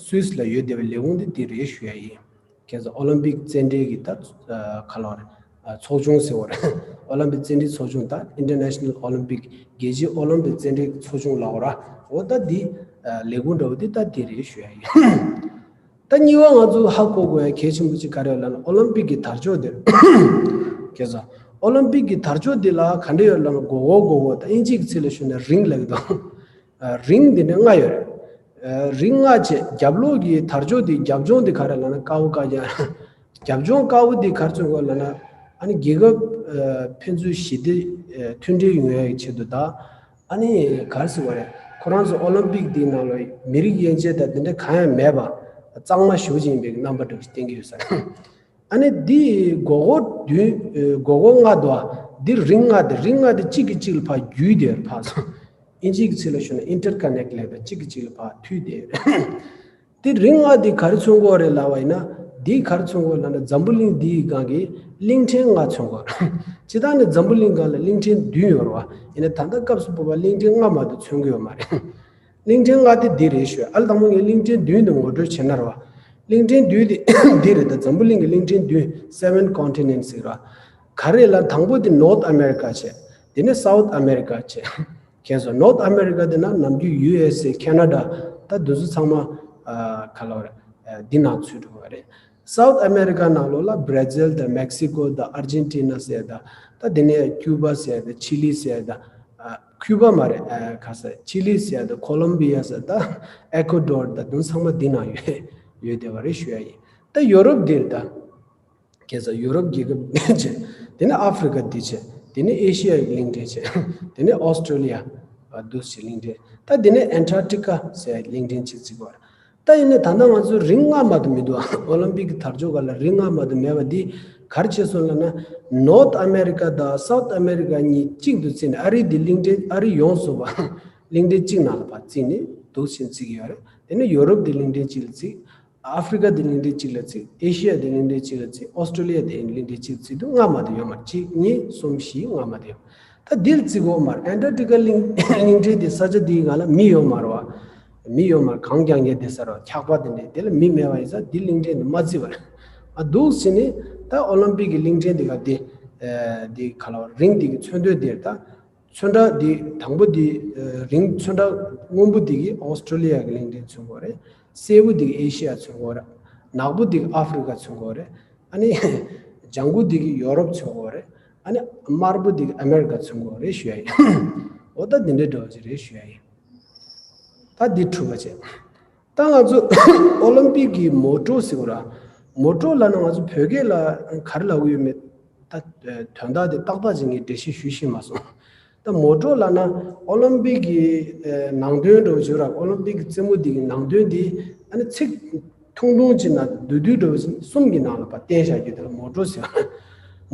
སུད་སི་ལ་ཡོད་བསྡད་པའི་ལས་ཁུངས་དེ་དེ་རེད་ཞུ་ཡ་ཡིན། ཁྱེད་ཚོ་ཨོ་ལིམ་པིག་རྩེད་འགྲན་གྱི་ད་ཨ་ག་ལབ་རེད། ཨ་ཚོགས་ཆུང་ཟེར་བ་རེད། ཨོ་ལིམ་པིག་རྩེད་འགྲན་ཚོགས་ཆུང་དང་International Olympic རྒྱལ་སྤྱིའི་ཨོ་ལིམ་པིག་རྩེད་འགྲན་ཚོགས་ཆུང་ལབ་པ་ར། འོ་ད་འདི་ཨ་ལས་ཁུངས་འདྲ་བོ་འདི་ད་འདི་རེད་ཞུ་ཡ་ཡིན། ད་གཉིས་པ་ང་ཚོ་ཧ་གོ་དགོས་ཡ་གལ་ཆེན་པོ་ཅིག་ག་རེ་ཡོད་ལབ་ན། ཨོ་ལིམ་པིག་གི་དར་ལྕོག་འདི་རེད། ཁྱེད་ཚོ་ཨོ་ལིམ་པིག་གི་དར་ལྕོག་འདི་ལ་ག་འདྲ་ཡོད་ལབ་ན། སྒོར་སྒོར་སྒོར་སྒོར། ད་དབྱིན་ཇིའི་ཚིག་ལ་ཞུས་ན་རིང་ལབ་ཀྱི་འདུག་ཨ་རིང་འདི་ནས་ལྔ་ཡོད་རེད། ཨ་རིང་ལྔ་བྱས། རྒྱབ་ལོགས་ཀྱི་དར་ལྕོག་འདི། རྒྱབ་ལྗོངས་འདི་ག་རེ་ལབ་ན། དཀར་པོ་དཀར་རྐྱང་། རྒྱབ་ལྗོངས་དཀར་པོ་འདི་ག་རེ་མཚོན་གྱི་ཡོད་ལབ་ན། ཨ་ནི་རྒྱལ་ཁབ་ཨ་ཕན་ཚུན་ཞི་བདེ་ཨ་མཐུན་སྒྲིལ་ཡོང་ཡ་གི་ཆེད་དུ། ད་ཨ་ནི་ག་རེ་ཟེར་དགོས་རེད། ཁོ་རང་ཚོ་ཨོ་ལིམ་པིག་འདིའི་ནང་ལ་མི་རིགས་དབྱེ་འབྱེད་དང་འདི་འདྲ་གང་ཡང་མེད་པ། གཙང་མ་ཞེ་པོ་ཅིག་ཡིན་པའི་རྣམ་པ་འདྲ་པོ་ཞིག་བསྟན་གྱི་ཡོད་ས་རེད། ཨ་ནི་འདི་སྒོར་སྒོར་བདུན། ཨ་སྒོར་སྒོར་ལྔ་འདུག་ཨ། འདི་རིང་ལྔ། འདི་རིང་ལྔ་འདི་གཅིག་གིས་གཅིག་ལ་ཕར་བརྒྱུས་ཏེ་ཕར་སོང་། དབྱིན་ཇིའི་ཚིག་ལ་ཞུས་ན་ཨིན་ཊར་ཀ་ནེག་ལབ་པ། གཅིག་གིས་གཅིག་ལ་ཕར་མཐུད་དེ། འདི་རིང་ལྔ་འདི་ག་རེ་མཚོན་གྱི་ཡོད་རེད་ལབ་པ་ཡིན་ན། འདི་ག་རེ་མཚོན་གྱི་ཡོད་ལབ་ན། འཛམ་བུ་གླིང་འདིའི་སྒང་གི་གླིང་ཕྲན་ལྔ་མཚོན་གྱི་ཡོད་རེད། སྤྱིར་བཏང་ནས་འཛམ་བུ་གླིང་སྒང་ལ་གླིང་ཕྲན་བདུན་ཡོད་རེད་བ། ཡིན་ན་ད་ལྟ་སྐབས་སུ་བབས་པ་གླིང་ཕྲན་ལྔ་མ་གཏོགས་མཚོན་གྱི་ཡོད་མ་རེད། གླིང་ཕྲན་ལྔ་དེ་འདི་རེད་ཞུ། ཨ་ལ་དང་པོ་ངས་གླིང་ཕྲན་བདུན་དེ་ངོ་སྤྲོད་བྱས་ན་རེད་བ། གླིང་ཕྲན་བདུན་དེ་འདི་རེད། ད་འཛམ་བུ་གླིང་གི་གླིང་ཕྲན་བདུན། Seven continents ཟེར་བ། ག་རེ་ལབ། དང་པོ་དེ་North America བྱས། དེ་ནས་South America བྱས། ཁྱེད་ཚོ་North America དེ་ན་ནམ་རྒྱུན་ཡུ་ཨེས་ཨེ། ཁེ་ན་ཌ། ད་འདི་ཚོ་ཚང་མ་ཨ་ག་ལབ་རེད། ཨ་འདི་ནང་ཚུད་འགྲོ་བ་རེད། South America ནང་ལོགས་ལ་Brazil དང་Mexico དང་Argentina ཟེར་ཡ་དང་། ད་དེ་ནས་Cuba ཟེར་ཡ་དང་། Chile ཟེར་ཡ་དང་། ཨ་Cuba མ་རེད། ཨ་ག་ས། Chile ཟེར་ཡ་དང་། Colombia ཟེར་ཡ་དང་། Ecuador དང་། དེ་ཚང་མ་འདི་ནང་ཡོད་ཡོད་བསྡད་པ་རེད་ཞུ་ཡ་ཡིན། ད་ཡོ་རོབ་འདིར་ད། ཁྱེད་ཚོ་ཡོ་རོབ་རྒྱལ་ཁབ་བྱས། དེ་ནས་ཨ་ཧྥི་རི་ཀ་འདི་བྱས། དེ་ནས་ཨེ་ཤི་ཡ་གི་གླིང་ཕྲན་བྱས། དེ་ནས་ཨོ་སི་ཀྲོ་ལི་ཡ། ཨ་འདུག་སེ་གླིང་ཕྲན། ད་དེ་ནས་Antarctica ཟེར་ཡ་གླིང་ཕྲན་གཅིག་བརྩི་གི་ཡོད་རེད། ད་ཡིན་ནའི་ད་ལྟ་ང་ཚོ་རིང་ལྔ་མ་གཏོགས་མི་འདུག་ཨོ་ལིམ་པིག་གི་དར་ལྕོག་སྒང་ལ་རིང་ལྔ་མ་གཏོགས་མེད་པ་འདི་ག་རེ་བྱས་སོང་ལབ་ན། North America དང་South America གཉིས་གཅིག་ཏུ་བརྩིས་ནས། ཨ་རི་འདི་གླིང་ཕྲན། ཨ་རི་ཡོངས་སུ་པ་གླིང་ཕྲན་གཅིག་ནང་ལ་ཕར་བརྩིས་ནས་འདུག་སེ་བརྩི་གི་ཡོད་རེད། དེ་ནས་ཡོ་རོབ་འདི་གླིང་ཕྲན་གཅིག་ལ་བརྩི། ཨ་ཧྥི་རི་ཀ་དེ་གླིང་ཕྲན་གཅིག་ལ་བརྩི། ཨེ་ཤི་ཡ་དེ་གླིང་ཕྲན་གཅིག་ལ་བརྩི། ཨོ་སི་ཀྲོ་ལི་ཡ་དེ་གླིང་ཕྲན་གཅིག་ལ་བརྩི་དུས་ལྔ་མ་གཏོགས་ཡོད་མ་རེད། གཅིག་གཉིས་གསུམ་བཞི་ལྔ་མ་གཏོགས་ཡོད། ད་འདི་ལ་བརྩི་གི་ཡོད་མ་རེད། Antarctica གླིང་གླིང་ཕྲན་དེ་ས་ཆ་དེའི་སྒང་ལ་མི་ཡོད་མ་རེད་བ། མི་ཡོད་མ་རེད། གངས་རྐྱང་རྐྱང་དེ་ས་རེད་བ། འཁྱག་པ་དེ་འདྲས་དེ་ལ་མི་མེད་པ་ཡིན་ཙང་འདི་གླིང་ཕྲན་དེ་མ་བརྩི་བ་རེད། ཨ་འདུག་སེ་ནས་ད་ཨོ་ལིམ་པིག་གི་གླིང་ཕྲན་དེ་ག་དེ་ཨ་དེ་ག་ལ་བ་རིང་དེ་གི་ཚོན་མདོག་དེ་ད། ཚོན་ཁྲ་འདི་དང་པོ་འདི་ཨ་རིང་ཚོན་ཁྲ་སྔོན་པོ་འདི་གིས་ཨོ་སི་ཀྲོ་ལི་ཡ་གི་གླིང་ཕྲན་མཚོན་གྱི་ཡོད་རེད། སེར་པོ་འདི་གིས་ཨེ་ཤི་ཡ་མཚོན་གྱི་ཡོད་རེད། ནག་པོ་འདི་གིས་ཨ་ཧྥི་རི་ཀ་མཚོན་གྱི་ཡོད་རེད། ཨ་ནི་ལྗང་གུ་འདི་གིས་ཡོ་རོབ་མཚོན་གྱི་ཡོད་རེད། ཨ་ནི་དམར་པོ་འདི་གིས་ཨ་མེ་རི་ཀ་མཚོན་གྱི་ཡོད་རེད་ཞུ་ཡ་ཡིན། འོ་ད་འདི་འདྲའི་འདྲ་བོ་ཅིག་རེད་ཞུ་ཡ་ཡིན། ད་འདི་དྲུག་པ་བྱས། ད་ང་ཚོ་ཨོ་ལིམ་པིག་གི་མོ་ཊོ་ཟེར་གྱི་ཡོད་རེད། མོ་ཊོ་ལབ་ན་ང་ཚོ་བོད་སྐད་ལ་ག་རེ་ལབ་ཀྱི་ཡོད་མེད། ད་དོན་དག་དེ་ཏག་ཏག་ཅིག་ངས་འགྲེལ་བཤད་ཞུ་ཤེས་མ་སོང་། ད་མོ་ཊ་ལབ་ན་ཨོ་ལིམ་པིག་གི་ནང་དོན་འདྲ་བོ་ཞིག་ར། ཨོ་ལིམ་པིག་གི་རྩེད་མོ་འདི་གི་ནང་དོན་འདི་ཨ་ནི་ཚིག་ཐུང་ཐུང་ཅིག་ན་བསྡུས་བསྡུས་འདྲ་བོ་གསུམ་གྱི་ནང་ལ་ཕར་བསྟན་བཞག་རྒྱུ་དེ་ལ་མོ་ཊ་ཟེར་བ།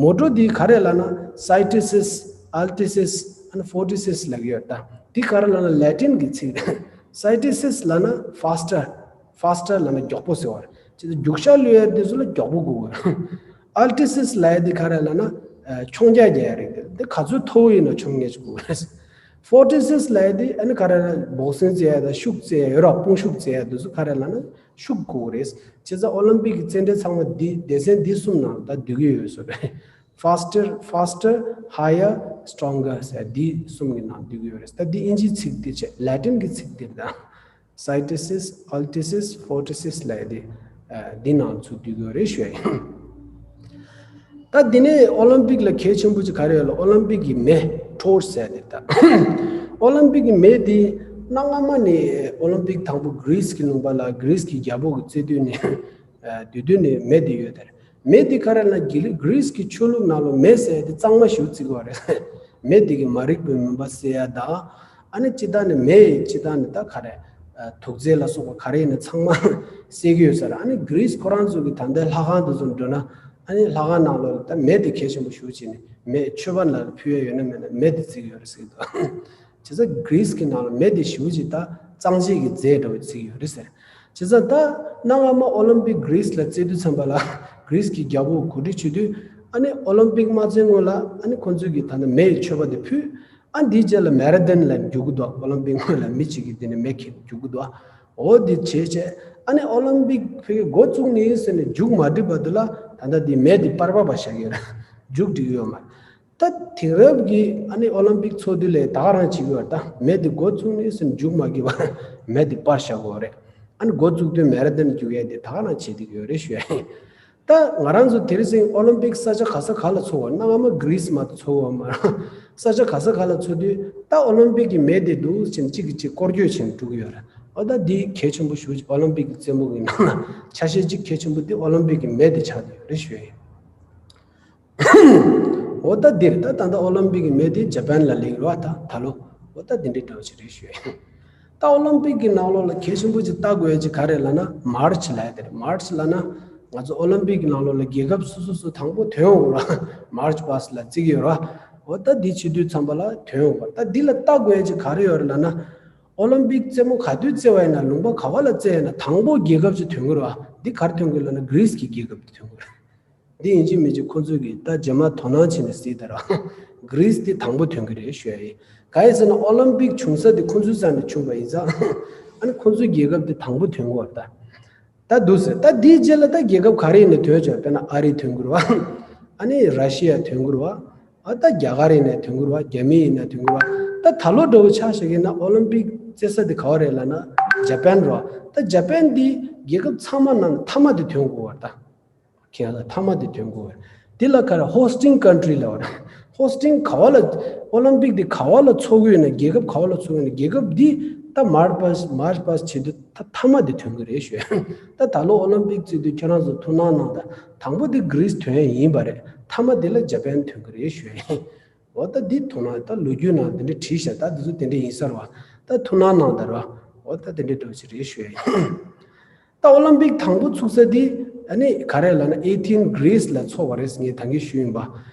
མོ་ཊ་འདི་ག་རེ་ལབ་ན་སའི་ཊི་སིས། ཨལ་ཊི་སིས། ཨ་ནི་ཕོར་ཊི་སིས་ལབ་ཀྱི་ཡོད་ད། འདི་ག་རེ་ལབ་ན་ལེ་ཊིན་གྱི་ཚིག་རེད། སའི་ཊི་སིས་ལབ་ན་ཕཱ་སི་ཊར། ཕཱ་སི་ཊར་ལབ་ན་མགྱོགས་པོ་ཟེར་བ་རེད། ཅེས་རྒྱུག་ཤར་གློད་ཡ་དེ་ཚོ་ལ་མགྱོགས་པོ་དགོས་པ་རེད། ཨལ་ཊི་སིས་ལབ་ཡ་དེ་ག་རེ་ལབ་ན་ཨ་མཆོང་རྒྱག་རྒྱག་ཡ་རེད། དེ་ག་ཚོད་མཐོ་བོ་ཡིན་ན་མཆོང་ངེས་ཅིག་དགོས་པ་རེད། ཕོར་ཊི་སིས་ལབ་ཡ་དེ་ཨ་ནི་ག་རེ་ལབ་ན་བོག་སིང་རྩེ་ཡ་དང་ཤུགས་རྩེ་ཡ་ཡོད་ར། དཔུང་ཤུགས་རྩེ་ཡ་དེ་ཚོ་ག་རེ་ལབ་ན་ཤུགས་དགོས་པ་རེད། བྱས་ཙང་ཨོ་ལིམ་པིག་གི་རྩེད་འགྲན་ཚང་མ་འདི་སྡེ་ཚན་འདི་གསུམ་ནང་ད་བསྡུས་ཀྱི་ཡོད་ཟེར་བས། Faster, faster, higher, stronger ཟེར་འདི་གསུམ་གྱི་ནང་བསྡུས་ཀྱི་ཡོད་རེད། ད་འདི་དབྱིན་ཇིའི་ཚིག་འདི་བྱས། ལེ་ཊིན་གྱི་ཚིག་འདི་དང་། སའི་ཊི་སིས། ཨལ་ཊི་སིས། ཕོར་ཊི་སིས་ལབ་ཡ་འདི་ཨ་འདི་ནང་ཚུར་བསྡུས་ཀྱི་ཡོད་རེད་ཞུ་ཡ་ཡིན། ད་འདི་ནས་ཨོ་ལིམ་པིག་ལ་གལ་ཆེན་པོ་ཅིག་ག་རེ་ཡོད་ལ། ཨོ་ལིམ་པིག་གི་མེ་ཊོར་ཆི་ཟེར་ཡ་འདི་ད། ཨོ་ལིམ་པིག་གི་མེ་འདི་གནའ་སྔ་མ་ནས་ཨོ་ལིམ་པིག་དང་པོ་གྷི་རིས་ཀྱི་ལུང་པ་ལ་གྷི་རིས་ཀྱི་རྒྱལ་པོ་གི་རྩེ་དུས་ནས་ཨ་དུས་དུས་ནས་མེ་འདི་ཡོད་དེ་རེད། མེ་འདི་ག་རེ་ལབ་ན་གྷི་རི་གྷི་རིས་ཀྱི་ཆོས་ལུགས་ནང་ལ་མེ་ཟེར་ཡ་དེ་གཙང་མ་ཞིག་བརྩི་གི་ཡོད་རེད། མེ་འདི་གིས་མ་རིག་པའི་མུན་པ་སེལ་ཡ་དང་། ཨ་ནི་སྤྱིར་བཏང་ནས་མེ་ཡིས་སྤྱིར་བཏང་ནས་ད་ག་རེ་ཨ་དུག་རྫས་ལ་སོགས་པ་ག་རེ་ཡིན་ན་ཚང་མ་སེལ་གྱི་ཡོད་ས་རེད། ཨ་ནི་གྷི་རིས་ཁོ་རང་ཚོ་གི་ད་ལྟའི་ལྷ་ཁང་དེ་ཚོ་འགྲོ་ན་ཨ་ནི་ལྷ་ཁང་ནང་ལོགས་ལ་ད་མེ་དེ་གལ་ཆེན་པོ་ཞེ་པོ་ཅིག་ནས་མེ་མཆོད་པ་ལ་ཕུལ་ཡ་ཡོད་ན་མེད་ན་མེ་དེ་བརྩི་གི་ཡོད་རེད་ཟེར་གྱི་འདུག་བྱས་ཙང་གྷི་རིས་ཀྱི་ནང་ལ་མེ་དེ་ཞེ་པོ་ཅིག་ད་གཙང་བྱེད་ཀྱི་རྫས་འདྲ་བོ་བརྩི་གི་ཡོད་རེད་ཟེར། བྱས་ཙང་ད་གནའ་སྔ་མ་ཨོ་ལིམ་པིག་གྷི་རིས་ལ་རྩེ་དུས་ཙམ་པ་ལ་གྷི་རིས་ཀྱི་རྒྱལ་པོ་གོ་སྒྲིག་བྱེད་དུས་ཨ་ནི་ཨོ་ལིམ་པིག་མ་རྩེ་སྔོན་ལ་ཨ་ནི་ཁོང་ཚོས་ཀྱི་ད་ནི་མེ་ཡི་མཆོད་པ་དེ་ཕུལ། ཨ་འདིའི་རྗེས་ལ་མེ་ར་ཐོན་ལ་རྒྱུག་གི་འདུག་ཨོ་ལིམ་པིག་སྔོན་ལ་མི་གཅིག་གིས་དེ་ནས་མེ་ཁྱེར་རྒྱུག་གི་འདུག་འོ་འདི་བྱས་བྱས་ཨ་ནི་ཨོ་ལིམ་པིག་ཕ་གི་འགོ་བཙུགས་ནས་ཟེར་ནས་མཇུག་མ་སྒྲིལ་བར་དུ་ལ་ད་ལྟ་འདི་མེ་འདི་པར་པ་བ་བཞག་གི་ཡོད་རེད། མཇུག་སྒྲིལ་གི་ཡོད་མ་རེད། ད་དེང་རབས་ཀྱི་ཨ་ནི་ཨོ་ལིམ་པིག་ཚོགས་དུས་ལས་ད་ག་རང་བྱེད་ཀྱི་ཡོད་རེད། ད་མེ་འདི་འགོ་བཙུགས་ནས་ཟེར་མཇུག་མ་སྒྲིལ་བར་མེ་འདི་པར་བཞག་གི་ཡོད་རེད། ཨ་ནི་འགོ་བཙུགས་དུས་མེ་ར་ཐོན་རྒྱུག་ཡས་འདི་ད་ག་རང་བྱེད་ཀྱི་ཡོད་རེད་ཞུ་ཡ་ཡིན། ད་ང་རང་ཚོ་དེ་རིང་སང་ཨོ་ལིམ་པིག་ས་ཆ་ག་ས་ག་ལ་ཚོགས་པ། གནའ་སྔ་མ་གྷི་རིས་མ་གཏོགས་ཚོགས་པ་མ་རེད། ས་ཆ་ག་ས་ག་ལ་ཚོགས་དུས་ད་ཨོ་ལིམ་པིག་གི་མེ་དེ་འདུག་ཅེས་གཅིག་གིས་གཅིག་སྐོར་སྐྱོད་བྱས་ནས་འགྲོ་གི་ཡོད་རེད། འོ་ད་འདི་གལ་ཆེན་པོ་ཞེ་པོ་ཅིག་ཨོ་ལིམ་པིག་གི་རྩེད་མོ་གི་ནང་ལ་ཆ་ཤས་གཅིག་གལ་ཆེན་པོ་འདི་ཨོ་ལིམ་པིག་གི་མེ་དེ་ཆགས་བསྡད་ཡོད་རེད་ཞུ་ཡ་ཡིན། འོ་ད་འདིར་ད་ད་ལྟ་ཨོ་ལིམ་པིག་གི་མེ་དེ་ཇ་པན་ལ་སླེབས་ཡོད་རེད་བ། ད་ད་ལོ་འོ་ད་འདི་འདྲའི་འདྲ་བོ་ཅིག་རེད་ཞུ་ཡ་ཡིན། ད་ཨོ་ལིམ་པིག་གི་ནང་ལོགས་ལ་གལ་ཆེན་པོ་ཅིག་ལྟ་དགོས་ཡ་ཅིག་ག་རེ་ལབ་ན་མཱར་ཆི་ལབ་ཡ་དེ་རེད། མཱར་ཆི་ལབ་ན་ང་ཚོ་ཨོ་ལིམ་པིག་གི་ནང་ལོགས་ལ་རྒྱལ་ཁབ་སོ་སོ་སོ་དང་པོ་ཐོན་ཡོང་གི་རེད་བ། མཱར་ཆི་པཱ་སི་ལ་བརྩི་གི་ཡོད་རེད་བ། འོ་ད་འདི་བྱེད་དུས་ཙམ་པ་ལ་ཐོན་ཡོང་གི་རེད། ད་འདི་ལ་ལྟ་དགོས་ཡ་ཅིག་ག་རེ་ཡོད་རེད་ལབ་ན། ཨོ་ལིམ་པིག་རྩེད་མོ་ག་དུས་རྩེ་བ་ཡིན་ན། ལུང་པ་ག་བ་ལ་རྩེ་ཡིན་ན། དང་པོ་རྒྱལ་ཁབ་ཅིག་ཐོན་གི་རེད་བ། འདི་ག་རེ་ཐོན་གི་ལབ་ན་གྷི་རིས་ཀྱི་རྒྱལ་ཁབ་དེ་ཐོན་གི་རེད། འདི་ཡིན་གཅིག་མིན་གཅིག་ཁོ་ཚོས་ཀྱི་ད་རྗེས་མ་དོ་སྣང་བྱས་ནས་གཟིགས་དང་། གྷི་རིས་དེ་དང་པོ་ཐོན་གི་རེད་ཞུ་ཡ་ཡིན། གང་ཡིན་ཟེར་ན་ཨོ་ལིམ་པིག་བྱུང་ས་དེ་ཁོ་ཚོའི་རྩ་ནས་བྱུང་བ་ཡིན་ཙང་། ཨ་ནི་ཁོ་ཚོའི་རྒྱལ་ཁབ་དེ་དང་པོ་ཐོན་གི་རེད་ད། ད་འདུག་ཟེར། ད་འདིའི་རྗེས་ལ་ད་རྒྱལ་ཁབ་ག་རེ་ཡིན་ན་ཐོན་བྱས། དཔེར་ན་ཨ་རི་ཐོན་གི་རེད་བ། ཨ་ནི་ར་ཤི་ཡ་ཐོན་གི་རེད་བ། ཨ་ད་རྒྱ་གར་ཡིན་ན་ཐོན་གི་རེད་བ། རྒྱ་མི་ཡིན་ན་ཐོན་གི་རེད་བ། ད་ད་ལོ་འདྲ་བོ་ཆ་བཞག་གི་ན་ཨོ་ལིམ་པིག་རྩེ་ས་དེ་ག་བ་རེད་ལབ་ན་ཇ་པན་རེད་བ། ད་ཇ་པན་འདི་རྒྱལ་ཁབ་ཚང་མ་ནང་མཐའ་མ་དེ་ཐོན་གི་རེད་བ་ད། ཁྱེད་ལ་མཐའ་མ་དེ་ཐོན་དགོས། འདི་ལ་ག་རེ་ཧོ་སི་ཊིང་ཀན་ཊི་རི་ལབ་པ་རེད། ཧོ་སི་ཊིང་ག་བ་ལ་ཨོ་ལིམ་པིག་འདི་ག་བ་ལ་ཚོགས་ཀྱི་ཡོད་ན། རྒྱལ་ཁབ་ག་བ་ལ་ཚོགས་ཀྱི་ཡོད་ན། རྒྱལ་ཁབ་འདི་ད་མཱར་ཆི་པཱ་སི་མཱར་ཆི་པཱ་སི་བྱེད་དུས་ད་མཐའ་མ་དེ་ཐོན་གི་རེད་ཞུ། ད་ད་ལོ་ཨོ་ལིམ་པིག་རྩེ་དུས་ཁྱེད་རང་ཚོ་ཐུགས་སྣང་གནང་དང་། དང་པོ་དེ་གྷི་རིས་ཐོན་ཡ་ཡིན་པ་རེད། མཐའ་མ་དེ་ལ་ཇ་པན་ཐོན་གི་རེད་ཞུ། འོ་ད་འདི་ཐུགས་སྣང་། ད་ལོ་རྒྱུས་ནང་འདི་འདྲ་བྲིས་ཤག་ད་འདི་ཚོ་དེ་འདྲ་ཡིན་ས་རེད་བ། ད་ཐུགས་སྣང་གནང་དང་རེད་བ། འོ་ད་དེ་འདྲ་འདྲ་བོ་ཞིག་རེད་ཞུ་ཡ་ཡིན། ད་ཨོ་ལིམ་པིག་དང་པོ་ཚུགས་ས་འདི་ཨ་ནི་ག་རེ་ལབ་ན་ཨེ་ཐེན་གྷི་རིས་ལ་ཚོགས་པ་རེད་ངས་ད་གིན་ཞུས་ཡིན་པ།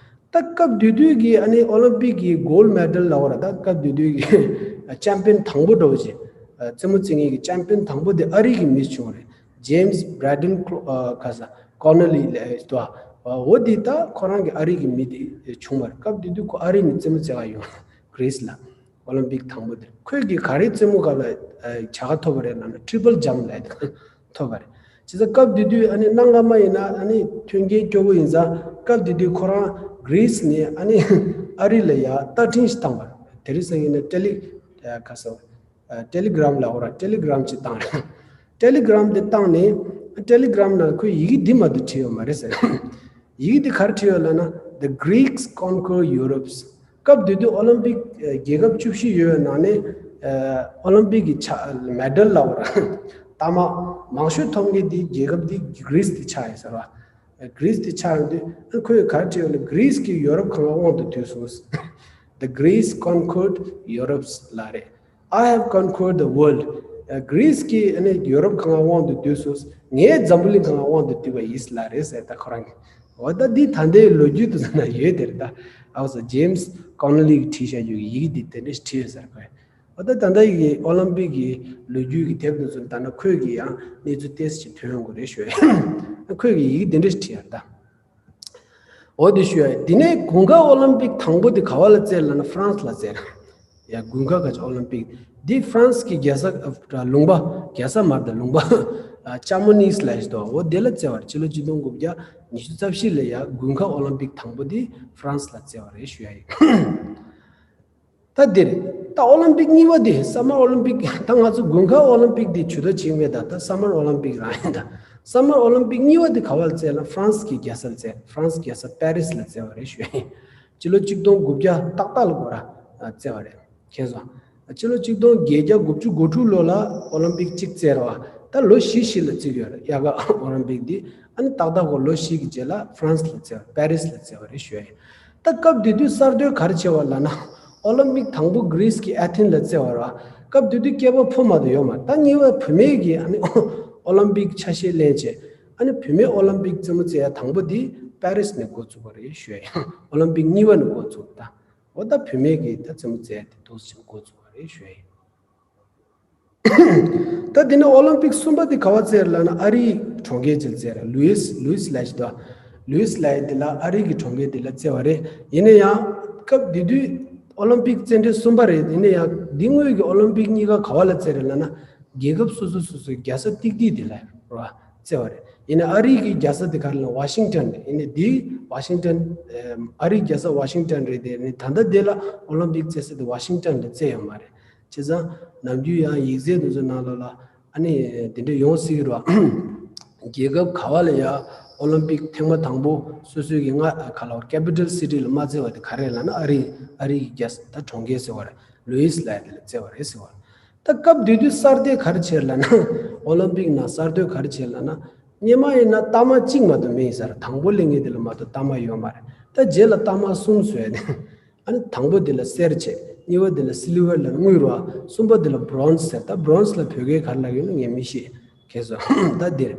ད་སྐབས་དེ་དུས་ཀྱི་ཨ་ནི་ཨོ་ལིམ་པིག་གི་གོལ་མེ་ཌལ་ལབ་པ་རེད། ད་སྐབས་དེ་དུས་ཀྱི་ཅེམ་པི་ཡན་དང་པོ་འདྲ་བོ་ཅིག་རྩེད་མོ་རྩེ་མཁན་གྱི་ཅེམ་པི་ཡན་དང་པོ་དེ་ཨ་རི་གི་མི་བྱུང་བ་རེད། ཇེམ་སི་བྷ་རེ་ཌན་ཁོ་ཨ་ག་ས་ཀོ་ནེ་ལི་ལབ་ཡ་ཅིག་འདུག་ཨ། འོ་དེ་ད་ཁོ་རང་གི་ཨ་རི་གི་མི་དེ་བྱུང་བ་རེད། སྐབས་དེ་དུས་ཁོ་ཨ་རི་ནས་རྩེད་མོ་རྩེ་ག་ཡོང་གྷི་རིས་ལ། ཨོ་ལིམ་པིག་དང་པོ་དེར་ཁོས་ཀྱིས་ག་རེ་རྩེད་མོ་སྐབས་ལ་ཨ་བྱ་དགའ་ཐོབ་པ་རེད་ལབ་ན་ཊི་རི་པལ་ཇམ་ལབ་ཡ་དེ་ཐོབ་པ་རེད། བྱས་ཙང་སྐབས་དེ་དུས་ཨ་ནི་གནའ་སྔ་མ་ཡིན་ན་ཨ་ནི་མཐུན་རྐྱེན་སྐྱོ་བོ་ཡིན་ཙང་། སྐབས་དེ་དུས་ཁོ་རང་གྷི་རིས་ནས་ཨ་ནི་ཨ་རི་ལ་ཡ་རྟ་འཕྲིན་ཞིག་བཏང་བ་རེད། དེ་རིང་སང་ཡིན་ན་ཊེ་ལི་ཨ་ག་ས་ཨ་ཊེ་ལི་གྷི་རམ་ལབ་དགོས་ར། ཊེ་ལི་གྷི་རམ་ཅིག་བཏང་རེད། ཊེ་ལི་གྷི་རམ་དེ་བཏང་ནས་ཊེ་ལི་གྷི་རམ་ནང་ཁོས་ཡི་གེ་འདི་མ་གཏོགས་བྲིས་ཡོད་མ་རེད་ཟེར། ཡི་གེ་འདི་ག་རེ་བྲིས་ཡོད་ལབ་ན། The Greeks conquer Europe. སྐབས་དེ་དུས་ཨོ་ལིམ་པིག་ཨ་རྒྱལ་ཁབ་བཅུ་བཞི་ཡོད་པའི་ནང་ནས་ཨ་ཨོ་ལིམ་པིག་གི་ཆ་མེ་ཌལ་ལབ་དགོས་ར། རྟགས་མ་མང་ཤོས་ཐོབ་མཁན་དེ་རྒྱལ་ཁབ་དེ་གྷི་རིས་དེ་ཆགས་ཡོད་ཟེར་བ། Greece་དེ་ཆགས་ཡོང་དུས་ཨ་ཁོས་ག་རེ་བྲིས་ཡོད་ལབ། Greece་གིས་ཡོ་རོབ་གང་ག་དབང་དུ་བསྡུས་སོང་། The Greece conquered Europe's་ལབ་རེད། I have conquered the world. Greece་གིས་ཨ་ནི་ཡོ་རོབ་གང་ག་དབང་དུ་བསྡུས་སོང་། ངས་འཛམ་བུ་གླིང་གང་ག་དབང་དུ་བསྡུས་པ་ཡིན་ལབ་རེད་ཟེར། ད་ཁོ་རང་གིས། འོ་ད་འདི་ད་ལྟའི་ལོ་རྒྱུས་དེ་ཚོ་ན་ཡོད་དེ་རེད། ད་ཨའོ་ས་James Connolly་གིས་བྲིས་བཞག་རྒྱུ་གི་ཡི་གེ་འདི་དེ་འདྲ་ཞིག་བྲིས་ཡོད་ཟེར་ཁོས། འོ་ད་ད་ལྟ་ཡི་གེ་ཨོ་ལིམ་པིག་གི་ལོ་རྒྱུས་ཀྱི་དེབ་དེ་ཚོ་ད་ན་ཁོས་གི་ཡང་གནས་ཚུལ་ཏོག་ཙམ་ཞིག་ཐོན་ཡོང་གི་རེད་ཞུ་ཡ། ཁོས་གི་ཡི་གེ་འདི་འདྲ་ཞིག་བྲིས་ཡོད་ད། འོ་དེ་ཞུ་ཡ། དེ་ནས་དགུན་ཁ་ཨོ་ལིམ་པིག་དང་པོ་དེ་ག་བ་ལ་རྩེ་ལབ་ན་ཧྥ་རན་སི་ལ་རྩེ་ར། ཡ་དགུན་ཁ་ག་ཅི་ཨོ་ལིམ་པིག་འདི་ཧྥ་རན་སི་གི་རྒྱལ་ས་ལུང་པ། རྒྱལ་ས་མ་རེད་ད། ལུང་པ་ཅ་མོ་ནིས་ལབ་ཡ་ཞིག་འདུག་འོ་དེ་ལ་རྩེ་བ་རེད། ཕྱི་ལོ་ཆིག་སྟོང་དགུ་བརྒྱ་ཉི་ཤུ་རྩ་བཞི་ལ་ཡ་དགུན་ཁ་ཨོ་ལིམ་པིག་དང་པོ་དེ་ཧྥ་རན་སི་ལ་རྩེ་བ་རེད་ཞུ་ཡ་ཡིན། ད་འདིར་ད་ཨོ་ལིམ་པིག་གཉིས་པ་དེ་སམ་མར་ཨོ་ལིམ་པིག་ད་ང་ཚོ་དགུན་ཁ་ཨོ་ལིམ་པིག་དེ་ཇུས་གཏོགས་བྱེད་མེད། ད་ད་སམ་མར་ཨོ་ལིམ་པིག་རང་ཡིན། ད་སམ་མར་ཨོ་ལིམ་པིག་གཉིས་པ་དེ་ག་བ་ལ་རྩེ་ལབ་ན་ཧྥ་རན་སི་གི་རྒྱལ་ས་ལ་རྩེ། ཧྥ་རན་སི་རྒྱལ་ས་པེ་རིས་ལ་རྩེ་བ་རེད་ཞུ་ཡ་ཡིན། ཕྱི་ལོ་ཆིག་སྟོང་དགུ་བརྒྱ་ཏག་ཏག་ལ་གོ་ར་རྩེ་བ་རེད། མཁྱེན་སོང་། ཕྱི་ལོ་ཆིག་སྟོང་བརྒྱད་བརྒྱ་དགུ་བཅུ་གོ་དྲུག་ལོ་ལ་ཨོ་ལིམ་པིག་གཅིག་རྩེ་ར་བ། ད་ལོ་བཞི་བཞི་ལ་རྩེ་གི་ཡོད་རེད། དབྱར་ཁ་ཨོ་ལིམ་པིག་འདི། ཨ་ནི་ཏག་ཏག་གོ་ལོ་བཞི་གི་རྗེས་ལ་ཧྥ་རན་སི་ལ་རྩེ་བ། པེ་རིས་ལ་རྩེ་བ་རེད་ཞུ་ཡ་ཡིན། ད་སྐབས་དེ་དུས་གསར་གཏོད་ག་རེ་བྱས་བ་ལབ་ན། ཨོ་ལིམ་པིག་དང་པོ་གྷི་རིས་ཀྱི་ཨེ་ཐེན་ལ་རྩེ་བ་ར། སྐབས་དེ་དུས་སྐྱེས་པ་ཕོ་མ་གཏོགས་ཡོད་མ་རེད། ད་གཉིས་པ་བུད་མེད་ཀྱིས་ཨ་ནི་ཨོ་ལིམ་པིག་ཆ་ཤས་ལེན་བྱས། ཨ་ནི་བུད་མེད་ཨོ་ལིམ་པིག་རྩེད་མོ་རྩེ་ཡ་དང་པོ་དེ་པེ་རིས་ནས་འགོ་བཙུགས་པ་རེད་ཞུ་ཡ་ཡིན། ཨོ་ལིམ་པིག་གཉིས་པ་ནས་འགོ་བཙུགས་ད། འོ་ད་བུད་མེད་ཀྱིས་ད་རྩེད་མོ་རྩེ་ཡ་དེ་འདུག་སེ་འགོ་བཙུགས་པ་རེད་ཞུ་ཡ་ཡིན། ད་དེ་ནས་ཨོ་ལིམ་པིག་གསུམ་པ་དེ་ག་བ་རྩེ་རེད་ལབ་ན་ཨ་རིའི་གྲོང་ཁྱེར་ཅིག་རྩེ་རེད། ལུའིས། ལུའིས་ལབ་ཞིག་འདུག་ལུའིས་ལབ་ཡ་དེ་ལ་ཨ་རི་གི་གྲོང་ཁྱེར་དེ་ལ་རྩེ་བ་རེད། ཡིན་ན་ཡང་སྐབས་དེ་དུས་ཨོ་ལིམ་པིག་རྩེད་འགྲན་གསུམ་པ་རེད། ཡིན་ན་ཡང་འདི་སྔོན་གྱི་ཨོ་ལིམ་པིག་གཉིས་ཀ་ག་བ་ལ་རྩེ་རེད་ལབ་ན་རྒྱལ་ཁབ་སོ་སོ་སོ་སོའི་རྒྱལ་ས་ཏིག་ཏིག་དེ་ལ་རེད་བ། རྩེ་བ་རེད། ཡིན་ན་ཨ་རི་གི་རྒྱལ་ས་དེ་ག་རེ་ལབ་ན་ཝ་ཤིང་ཏན་རེད། ཡིན་ན་འདི་ཝ་ཤིང་ཏན་ཨ་རིའི་རྒྱལ་ས་ཝ་ཤིང་ཏན་རེད། དེ་ནི་ད་ལྟ་དེ་ལ་ཨོ་ལིམ་པིག་རྩེ་ས་དེ་ཝ་ཤིང་ཏན་ལ་རྩེ་ཡོད་མ་རེད། བྱས་ཙང་ནམ་རྒྱུན་ཡང་ཡིག་ཚད་དེ་ཚོ་ནང་ལོགས་ལ་ཨ་ནི་དེ་འདྲ་ཡོང་སྲིད་ཀྱི་རེད་བ། རྒྱལ་ཁབ་ག་བ་ལ་ཡང་ཨོ་ལིམ་པིག་ཐེངས་མ་དང་པོ་སོ་སོའི་གི་ང་ག་ལ་ཀེ་པི་ཊལ་སི་ཊི་ལ་མ་རྩེ་བ་དེ་ག་རེ་ལབ་ན་ཨ་རི། ཨ་རི་གི་རྒྱལ་ས་ད་གྲོང་ཁྱེར་ཟེར་བ་རེད། ལུའིས་ལབ་ཡ་དེ་ལ་རྩེ་བ་རེད་ཟེར་བ། ད་སྐབས་དེ་དུས་གསར་གཏོད་ག་རེ་བྱས་ལབ་ན། ཨོ་ལིམ་པིག་ནང་གསར་གཏོད་ག་རེ་བྱས་ལབ་ན། སྔོན་མ་ཡིན་ན་རྟགས་མ་གཅིག་མ་གཏོགས་མེད་ཡིན་ས་རེད། དང་པོ་སླེབས་མཁན་དེ་ལ་མ་གཏོགས་རྟགས་མ་ཡོད་མ་རེད། ད་རྗེས་ལ་རྟགས་མ་གསུམ་བཟོས་ཏེ། ཨ་ནི་དང་པོ་དེ་ལ་གསེར་བྱས། གཉིས་པ་དེ་ལ་སི་ལི་ཝར་ལབ་དངུལ་རེད་བ། གསུམ་པ་དེ་ལ་བྷི་རོན་ཛི་ཟེར། ད་བྷི་རོན་ཛི་ལ་བོད་སྐད་ག་རེ་ལབ་ཡོད་ན་ངས་མི་ཤེས། ཁྱེད་ཚོ་ད་འདིར།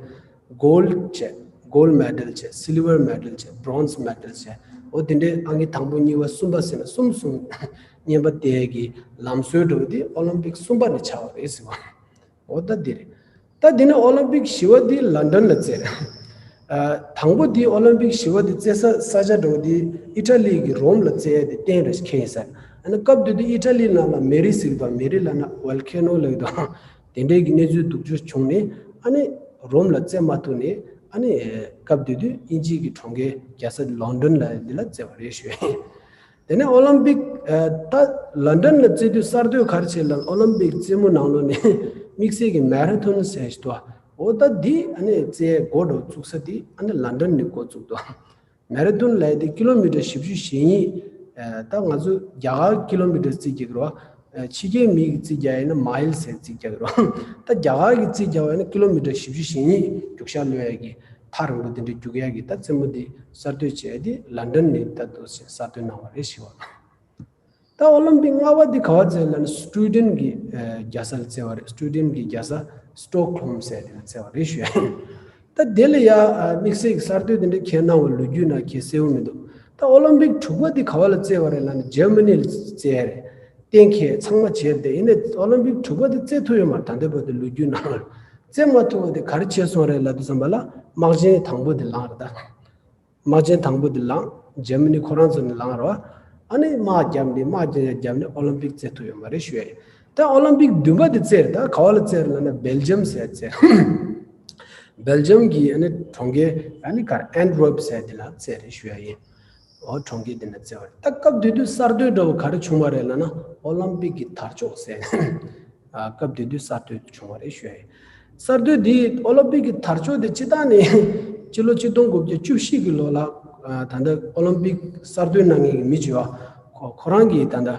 གོལ་ཌི་བྱས། གོལ་ཌི་མེ་ཌལ་བྱས། སི་ལི་ཝར་མེ་ཌལ་བྱས། བྷི་རོན་ཛི་མེ་ཌལ་བྱས། འོ་དེ་འདྲའི་ཨང་ཀི་དང་པོ་གཉིས་པ་གསུམ་པ་ཟེར་ན་གསུམ་གསུམ་བརྙན་པར་བལྟས་ཀྱི་ལམ་སྲོལ་འདྲ་བོ་དེ་ཨོ་ལིམ་པིག་གསུམ་པ་ནས་ཆགས་པ་རེད་ཟེར་བ། འོ་ད་འདི་རེད། ད་འདི་ནས་ཨོ་ལིམ་པིག་བཞི་པ་དེ་ལན་ཌན་ལ་རྩེ་རེད། ཨ། དང་པོ་དེ་ཨོ་ལིམ་པིག་བཞི་པ་དེ་རྩེ་ས་ས་ཆ་འདྲ་བོ་དེ་ཨི་ཊ་ལི་གི་རོམ་ལ་རྩེ་ཡ་དེ་གཏན་རེད་ཁེལ་ཡིན་ས་རེད། ཨ་ནི་སྐབས་དེ་དུས་ཨི་ཊ་ལི་ནང་ལ་མེ་རི་ཟེར་གི་འདུག་མེ་རི་ལབ་ན་ཝོལ་ཁེ་ནོ་ལབ་གི་འདུག་དེ་འདྲའི་གི་གནས་ཚུལ་སྡུག་ཅག་བྱུང་ནས་ཨ་ནི་རོམ་ལ་རྩེ་མ་ཐུབ་ནས་ཨ་ནི་སྐབས་དེ་དུས་དབྱིན་ཇི་གི་གྲོང་ཁྱེར་རྒྱལ་ས་ལོན་ཌོན་ལ་འདི་ལ་རྩེ་བ་རེད་ཞུ། དེ་ནས་ཨོ་ལིམ་པིག་ད་ལོན་ཌོན་ལ་རྩེ་དུས་གསར་གཏོད་ག་རེ་བྱས་ལབ་ན་ཨོ་ལིམ་པིག་རྩེད་མོ་ནང་ལོགས་ནས་དམིགས་བསལ་གྱི་མེ་ར་ཐོན་ཟེར་ཞིག་འདུག་འོ་ད་འདི་ཨ་ནི་རྩེ་འགོ་འགྲོ་བཙུགས་ས་འདི་ཨ་ནི་ལོན་ཌོན་ནས་འགོ་བཙུགས་འདུག་མེ་ར་ཐོན་ལབ་ཡ་དེ་ཀི་ལོ་མི་ཊར་བཞི་བཅུ་ཞེ་གཉིས། ད་ང་ཚོ་རྒྱ་གར་ཀི་ལོ་མི་ཊར་རྩིས་རྒྱག་གི་རེད་བ། ཕྱི་རྒྱལ་མི་གི་རྩིས་རྒྱག་ཡིན་ན་མའིལ་ཟེར་རྩིས་རྒྱག་གི་རེད་བ། ད་རྒྱ་གར་གི་རྩིས་རྒྱག་པ་ཡིན་ན་ཀི་ལོ་མི་ཊར་བཞི་བཅུ་ཞེ་གཉིས་རྒྱུག་ཤར་ལོས་ཡ་གི་ཐག་རིང་པོ་དེ་འདྲ་རྒྱུག་ཡ་གི་ད་རྩེད་མོ་དེ་གསར་གཏོད་བྱས་ཏེ་ལོན་ཌོན་ནས་ད་དུ་གསར་གཏོད་གནང་བ་རེད་ཞུ་བ། ད་ཨོ་ལིམ་པིག་ལྔ་པ་འདི་ག་བ་རྩེ་ལབ་ན་སུའི་ཌེན་གྱི་རྒྱལ་ས་ལ་རྩེ་བ་རེད། སུའི་ཌེན་གྱི་རྒྱལ་ས་སི་ཊོག་ཧོམ་ཟེར་དེ་ལ་རྩེ་བ་རེད་ཞུ་ཡ་ཡིན། ད་དེ་ལ་ཡ་དམིགས་བསལ་གྱི་གསར་གཏོད་དེ་འདྲ་ཁྱེད་གནང་བ་ལོ་རྒྱུས་ནང་ཁྱེད་གསལ་བོ་མི་འདུག་ད་ཨོ་ལིམ་པིག་དྲུག་པ་འདི་ག་བ་ལ་རྩེ་བ་རེད་ལབ་ན་ཇར་མ་ནི་ལ་རྩེ་ཡ་རེད། གཏན་འཁེལ་ཚང་མ་བྱས་ཏེ་ཡིན་ནའི་ཨོ་ལིམ་པིག་དྲུག་པ་དེ་རྩེ་ཐུབ་ཡོད་མ་རེད། ད་ལྟའི་བར་དུ་ལོ་རྒྱུས་ནང་ལ་རྩེ་མ་ཐུབ་པ་དེ་ག་རེ་བྱས་སོང་རེད་ལབ་དུས་ཙམ་པ་ལ་དམག་ཆེན་དང་པོ་དེ་ལངས་རེད་ད། དམག་ཆེན་དང་པོ་དེ་ལངས། ཇར་མ་ནི་ཁོ་རང་ཚོ་ནས་ལངས་རོགས། ཨ་ནི་དམག་བརྒྱབ་ནས་དམག་རྒྱབ་ནས་ཨོ་ལིམ་པིག་རྩེ་ཐུབ་ཡོད་མ་རེད་ཞུ་ཡ་ཡིན། ད་ཨོ་ལིམ་པིག་བདུན་པ་དེ་རྩེ་རེད། ད་ག་བ་ལ་རྩེ་རེད་ལབ་ན་སྦེལ་ཇམ་ཟེར་རྩེ། སྦེལ་ཇམ་གྱི་ཨ་ནི་གྲོང་ཁྱེར་ཨ་ནི་གར་ཨན་ཊ་ཝེར་པ་ཟེར་དེ་ལ་རྩེ་རེད་ཞུ་ཡ་ཡིན། ཨོ་གྲོང་ཁྱེར་དེ་ན་རྩེ་བ་རེད། ད་སྐབས་དེ་དུས་གསར་གཏོད་འདྲ་བོ་ག་རེ་བྱུང་བ་རེད་ལབ་ན་ཨོ་ལིམ་པིག་གི་དར་ལྕོག་ཟེར། ཨ་སྐབས་དེ་དུས་གསར་གཏོད་བྱུང་བ་རེད་ཞུ་ཡ་ཡིན། གསར་གཏོད་འདི་ཨོ་ལིམ་པིག་གི་དར་ལྕོག་དེ་སྤྱི་བཏང་ནས་སྤྱི་ལོ་ཆིག་སྟོང་དགུ་བརྒྱ་བཅུ་བཞི་གི་ལོ་ལ་ད་ལྟ་ཨོ་ལིམ་པིག་གསར་གཏོད་གནང་མཁན་གྱི་མི་བྱེད་པ་ཁོ་ཁོ་རང་གིས་ད་ལྟ་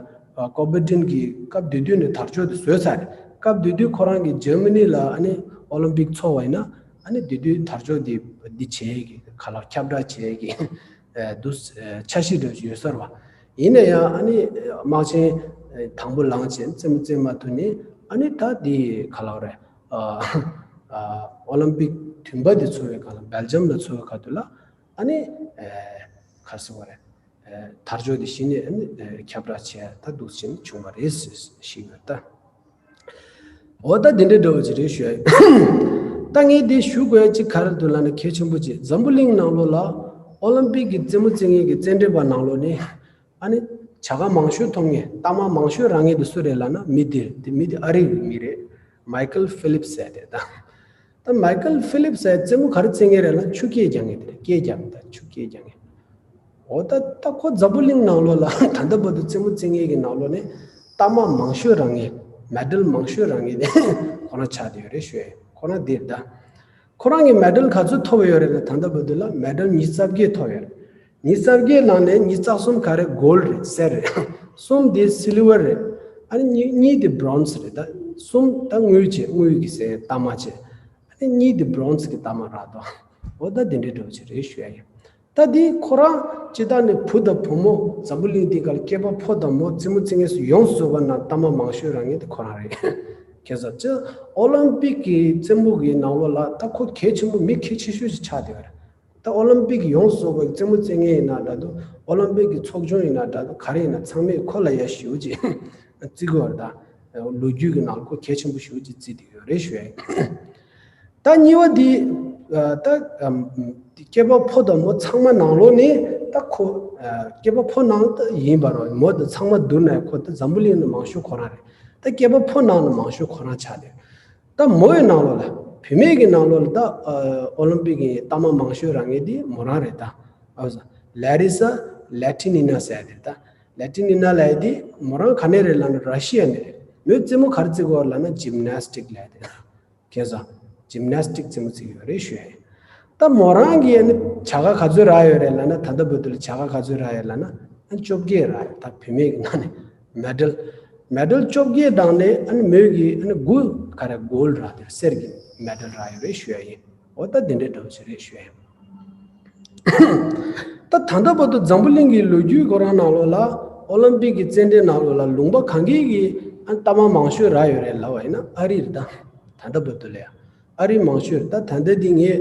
ཀོ་བེ་ཏིན་གྱི་སྐབས་དེ་དུས་ནས་དར་ལྕོག་དེ་བཟོས་ཚར་རེད། སྐབས་དེ་དུས་ཁོ་རང་གིས་ཇར་མ་ནི་ལ་ཨ་ནི་ཨོ་ལིམ་པིག་ཚོགས་པ་ཡིན་ན་ ཨ་ནི་དེ་དུས་དར་ལྕོག་འདི་འདི་བྱེད་ཀྱི་ཁ་ལག་ཁྱབ་བསྒྲགས་བྱེད་ཀྱི་འདུག་འཆར་གཞི་འདྲ་ཞིག་ཡོད་ས་རེད་བ། ཡིན་ན་ཡང་ཨ་ནི་དམག་ཆེན་དང་པོ་ལངས་བྱས་རྩེད་མོ་རྩེ་མ་ཐུབ་ནས། ཨ་ནི་ད་འདི་ཁ་ལག་རེད། ཨོ་ལིམ་པིག་བདུན་པ་འདི་ཚོགས་པའི་སྒང་ལ་སྦེལ་ཇམ་ལ་ཚོགས་པའི་སྐབས་དུས་ལ། ཨ་ནི་ག་རེ་ཟེར་དགོས་རེད། དར་ལྕོག་དེ་གཞི་ནས་ཨ་ནི་ཁྱབ་བསྒྲགས་བྱས་ད་འདུག་ཕྱིན་བྱུང་བ་རེད་ཞེས་ཞུས་ཡོད་ད། འོ་ད་འདི་འདྲའི་འདྲ་བོ་ཅིག་རེད་ཞུ་ཡ་ཡིན། ད་ངས་འདི་ཞུ་དགོས་ཡ་ཅིག་ག་རེ་འདུག་ལབ་ན། གལ་ཆེན་པོ་ཅིག་འཛམ་བུ་གླིང་ནང་ལོགས་ལ་ཨོ་ལིམ་པིག་གི་རྩེད་མོ་རྩེ་མཁན་གྱི་རྩེད་འགྲན་པ་ནང་ལོགས་ནས། ཨ་ནི་བྱ་དགའ་མང་ཤོས་ཐོབ་མཁན། རྟགས་མ་མང་ཤོས་རག་མཁན་དེ་སུ་རེད་ལབ་ན། མི་འདི་རེད། དེ་མི་འདི་ཨ་རི་གི་མི་རེད། མའི་ཀལ་ཧྥི་ལིབ་ཟེར་དེ་ད། ད་མའི་ཀལ་ཧྥི་ལིབ་ཟེར་རྩེད་མོ་ག་རེ་རྩེ་མཁན་རེད་ལབ་ན། ཆུ་རྐྱལ་རྒྱག་མཁན་དེ་རེད། རྐྱལ་རྒྱག་མཁན་ད་ཆུ་རྐྱལ་རྒྱག་མཁན། འོ་ད་ད་ཁོ་འཛམ་བུ་གླིང་ནང་ལོགས་ལ་ད་ལྟ་བར་དུ་རྩེད་མོ་རྩེ་མཁན་གྱི་ནང་ལོགས་ནས་རྟགས་མ་མང་ཤོས་རག་མཁན། མེ་ཌལ་མང་ཤོས་རག་མཁན་དེ་ཁོ་རང་ཆགས་བསྡད་ཡོད་རེད་ཞུ་ཡ་ཡིན། ཁོ་རང་འདིར་ད། ཁོ་རང་གིས་མེ་ཌལ་ག་ཚོད་ཐོབ་ཡོད་རེད་ན། ད་ལྟ་བར་དུ་ལ་མེ་ཌལ་ཉི་ཤུ་རྩ་བརྒྱད་ཐོབ་ཡོད་རེད། ཉི་ཤུ་རྩ་བརྒྱད་ནང་ནས་ཉི་ཤུ་རྩ་གསུམ་ག་རེ་གོལ་ཌི་རེད། གསེར་རེད། གསུམ་དེ་སི་ལི་ཝར་རེད། ཨ་ནི་གཉིས་གཉིས་དེ་བྷོ་རོན་ཛི་རེད། ད་གསུམ་ད་དངུལ་བྱས། དངུལ་གྱི་ཟེར་རྟགས་མ་བྱས། ཨ་ནི་གཉིས་དེ་བྷོ་རོན་ཛི་གི་རྟགས་མ་རག་འདུག་འོ་ད་དེ་འདྲའི་འདྲ་བོ་ཅིག་རེད་ཞུ་ཡ་ཡིན། ད་འདི་ཁོ་རང་སྤྱིར་བཏང་ནས་བུ་དང་བུ་མོ། འཛམ་བུ་གླིང་འདི་ག་ལ་སྐྱེས་པ་ཕོ་དང་མོ་རྩེད་མོ་རྩེ་མཁན་སུ་ཡོངས་སུ་རྫོགས་པ་ནང་རྟགས་མ་མང་ཤོས་རག་མཁན་དེ་ཁོ་རང་རེད། ག་རེ་ཟེར་ཅི། ཨོ་ལིམ་པིག་གི་རྩེད་མོ་གི་ནང་ལོགས་ལ་ད་ཁོ་གལ་ཆེན་པོ། མི་གལ་ཆེ་ཤོས་ཤིག་ཆགས་བསྡད་ཡོད་རེད། ད་ཨོ་ལིམ་པིག་ཡོངས་སུ་རྫོགས་པའི་རྩེད་མོ་རྩེ་མཁན་ཡིན་ན་འདྲ་འདུག་ཨོ་ལིམ་པིག་གི་ཚོགས་ཆུང་ཡིན་ན་འདྲ་འདུག་ག་རེ་ཡིན་ན་ཚང་མས་ཁོ་ལ་ཡ་ཞེ་པོ་ཅིག་བརྩི་གི་ཡོད་རེད། ད་ལོ་རྒྱུས་ཀྱི་ནང་ལ་ཁོ་གལ་ཆེན་པོ་ཞེ་པོ་ཅིག་བརྩིས་བསྡད་ཡོད་རེད་ཞུ་ཡ་ཡིན། ད་གཉིས་པ་འདི། ཨ་ད་ཨམ་སྐྱེས་པ་ཕོ་དང་མོ་ཚང་མ་ནང་ལོགས་ནས་ད་ཁོ། ཨ་སྐྱེས་པ་ཕོ་ནང་ད་ཡིན་པ་རེད། མོ་དང་ཚང་མ་བསྡུར་ན་ཁོ་ད་འཛམ་བུ་གླིང་ནང་མང་ཤོས་ཁོ་རང་རེད། ད་སྐྱེས་པ་ཕོ་ནང་ནས་མང་ཤོས་ཁོ་རང་ཆགས་ཏེ། ད་མོ་ཡི་ནང་ལོགས་ལ། བུད་མེད་ཀྱི་ནང་ལོགས་ལ་ད་ཨ་ཨོ་ལིམ་པིག་གི་རྟགས་མ་མང་ཤོས་རག་མཁན་དེ་མོ་རང་རེད་ད། ཨ་ལེ་རི་ས་ལེ་ཊི་ནི་ན་ཟེར་ཡ་དེ་རེད་ད། ལེ་ཊི་ནི་ན་ལབ་ཡ་དེ་མོ་རང་ག་ནས་རེད་ལབ་ན་ར་ཤི་ཡ་ནས་རེད། མོས་རྩེད་མོ་ག་རེ་རྩེ་གི་ཡོད་རེད་ལབ་ན་ཇིམ་ནེ་སི་ཊིག་ལབ་ཡ་དེ། ག་རེ་ཟེར། ཇིམ་ནེ་སི་ཊིག་རྩེད་མོ་རྩེ་གི་ཡོད་རེད་ཞུ་ཡ་ཡིན། ད་མོ་རང་གིས་ཨ་ནི་བྱ་དགའ་ག་ཚོད་རག་ཡོད་རེད་ལབ་ན། ད་ལྟ་བར་དུ་ལ་བྱ་དགའ་ག་ཚོད་རག་ཡོད་ལབ་ན། ཨ་ནི་བཅོ་བརྒྱད་རག་ཡོད། ད་བུད་མེད་ཀྱི་ནང་ནས་མེ་ཌལ། མེ་ཌལ་བཅོ་བརྒྱད་དང་ནས་ཨ་ནི་མོས་ཀྱིས་ཨ་ནི་དགུ་ག་རེ་གོལ་ཌི་རག་དེ། གསེར་གྱི་མེ་ཌལ་རག་ཡོད་རེད་ཞུ་ཡ་ཡིན། འོ་ད་དེ་འདྲའི་འདྲ་བོ་ཞིག་རེད་ཞུ་ཡ་ཡིན། ད་ད་ལྟ་བར་དུ་འཛམ་བུ་གླིང་གི་ལོ་རྒྱུས་ཁོ་རང་ནང་ལོགས་ལ་ཨོ་ལིམ་པིག་གི་རྩེད་འགྲན་ནང་ལོགས་ལ་ལུང་པ་གང་གི་གི་ཨ་རྟགས་མ་མང་ཤོས་རག་ཡོད་རེད་ལབ་པ་ཡིན་ན་ཨ་རི་རེད་ད། ད་ལྟ་བར་དུ་ལ་ཡ། ཨ་རི་མང་ཤོས་རེད། ད་ད་ལྟ་འདི་ངས་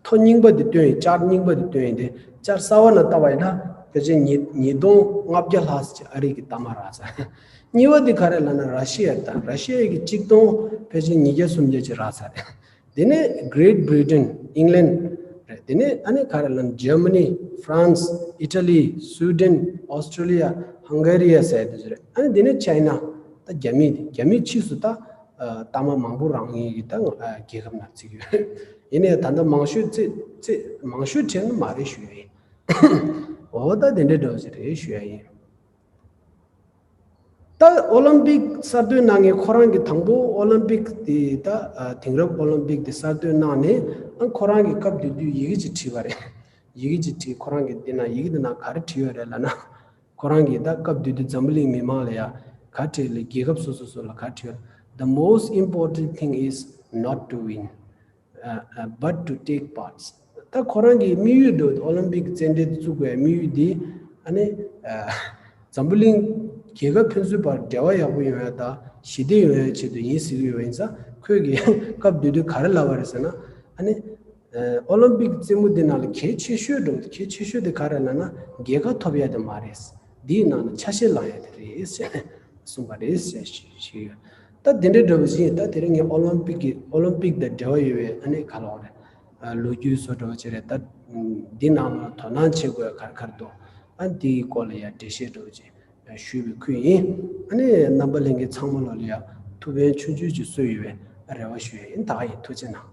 ཐོ་རྙིང་པ་འདི་སྟོན་ཡིན། ཅར་རྙིང་པ་འདི་སྟོན་ཡིན་ཏེ། ཅར་གསར་པ་ནང་བལྟས་པ་ཡིན་ན་ཕལ་ཆེར་ཉིས་ཉིས་སྟོང་ལྔ་བརྒྱ་ལྷག་ཙམ་ཅིག་ཨ་རི་གི་རྟགས་མ་རག་ཚར། གཉིས་པ་འདི་ག་རེ་ལབ་ན་ར་ཤི་ཡ་རེད་ད། ར་ཤི་ཡ་གི་གཅིག་སྟོང་ཕལ་ཆེར་ཉིས་བརྒྱ་སུམ་བརྒྱ་ཅིག་རག་ཚར་རེད། དེ་ནས་Great Britain, England རེད། དེ་ནས་ཨ་ནི་ག་རེ་ལབ་ན་Germany, France, Italy, Sweden, Australia, Hungary ཟེར་དེ་ཚོ་རེད། ཨ་ནི་དེ་ནས་China། ད་རྒྱ་མི་དེ། རྒྱ་མི་ཕྱིས་སུ་ད་ཨ་རྟགས་མ་མང་པོ་རག་མཁན་གྱི་ད་ཨ་རྒྱལ་ཁབ་ནང་བརྩི་གི་ཡོད། ཡིན་ནའི་ད་ལྟ་མང་ཤོས་རྩེ་རྩེ་མང་ཤོས་གྲས་ནི་མ་རེད་ཞུ་ཡ་ཡིན། འོ་ད་དེ་འདྲའི་འདྲ་བོ་ཞིག་རེད་ཞུ་ཡ་ཡིན། ད་ཨོ་ལིམ་པིག་གསར་གཏོད་གནང་མཁན་ཁོ་རང་གིས་དང་པོ་ཨོ་ལིམ་པིག་དེ་ད་ཨ་དེང་རབས་ཨོ་ལིམ་པིག་དེ་གསར་གཏོད་གནང་ནས། ཨ་ཁོ་རང་གིས་སྐབས་དེ་དུས་ཡི་གེ་ཅིག་བྲིས་པ་རེད། ཡི་གེ་ཅིག་བྲིས། ཁོ་རང་གིས་འདི་ན་ཡི་གེ་འདི་ན་ག་རེ་བྲིས་ཡོད་རེད་ལབ་ན། ཁོ་རང་གིས་ད་སྐབས་དེ་དུས་འཛམ་བུ་གླིང་མི་མང་ལ་ཡ་ག་རེ་བྲིས་ལབ། རྒྱལ་ཁབ་སོ་སོ་སོ་ལ་ག་རེ་བྲིས་ཡོད། The most important thing is not to win, uh, uh, but to take parts. ད་ཁོ་རང་གི་དམིགས་ཡུལ་འདྲ་བོ། ཨོ་ལིམ་པིག་རྩེད་འགྲན་དེ་བཙུགས་པའི་དམིགས་ཡུལ་འདི་ཨ་ནི་ཨ་འཛམ་བུ་གླིང་རྒྱལ་ཁབ་ཕན་ཚུན་བར་འབྲེལ་བ་ཡག་པོ་ཡོང་ཡ་དང་ཞི་བདེ་ཡོང་ཡ་ཆེད་དུ་ཡིན་ཟེར་གྱི་ཡོད་པ་ཡིན་ཙང་། ཁོས་ཀྱིས་སྐབས་དེ་དུས་ག་རེ་ལབ་པ་རེད་ཟེར་ན། ཨ་ནི་ཨ་ཨོ་ལིམ་པིག་རྩེད་མོ་འདི་ནང་ལ་གལ་ཆེ་ཤོས་འདྲ་བོ། གལ་ཆེ་ཤོས་དེ་ག་རེ་ལབ་ན་རྒྱལ་ཁ་ཐོབ་ཡ་དེ་མ་རེད། འདིའི་ནང་ལ་ཆ་ཤས་བླངས་ཡ་དེ་རེད་ཟེར་ནས་གསུངས་པ་རེད་ཟེར་ཞུ་ཞུ་ཡོད། ད་དེ་འདྲའི་འདྲ་བོ་ཞིག་ཡིན། ད་དེ་རིང་ངས་ཨོ་ལིམ་པིག་གི་ཨོ་ལིམ་པིག་དང་འབྲེལ་བ་ཡོད་པའི་ཨ་ནི་ག་ལབ་དགོས་རེད། ཨ་ལོ་རྒྱུས་བཟོ་འདྲ་བོ་ཅིག་རེད། ད་འདི་ནང་ལ་དོ་སྣང་བྱེད་དགོས་ག་རེ་ག་རེ་འདུག་ཨ་འདིའི་སྐོར་ལ་ཡ་འགྲེལ་བཤད་འདྲ་བོ་ཅིག་ཞུས་པའི་ཁུལ་ཡིན། ཨ་ནི་རྣམ་པ་ལྷན་རྒྱས་ཚང་མ་ལོ་ལ་ཡ་ཐུགས་ཕན་ཆུང་ཆུང་ཅིག་གསོས་ཡོད་པའི་རེ་བ་ཞུ་ཡ་ཡིན། ད་ག་ཡིན། ཐུགས་རྗེ་གནང་།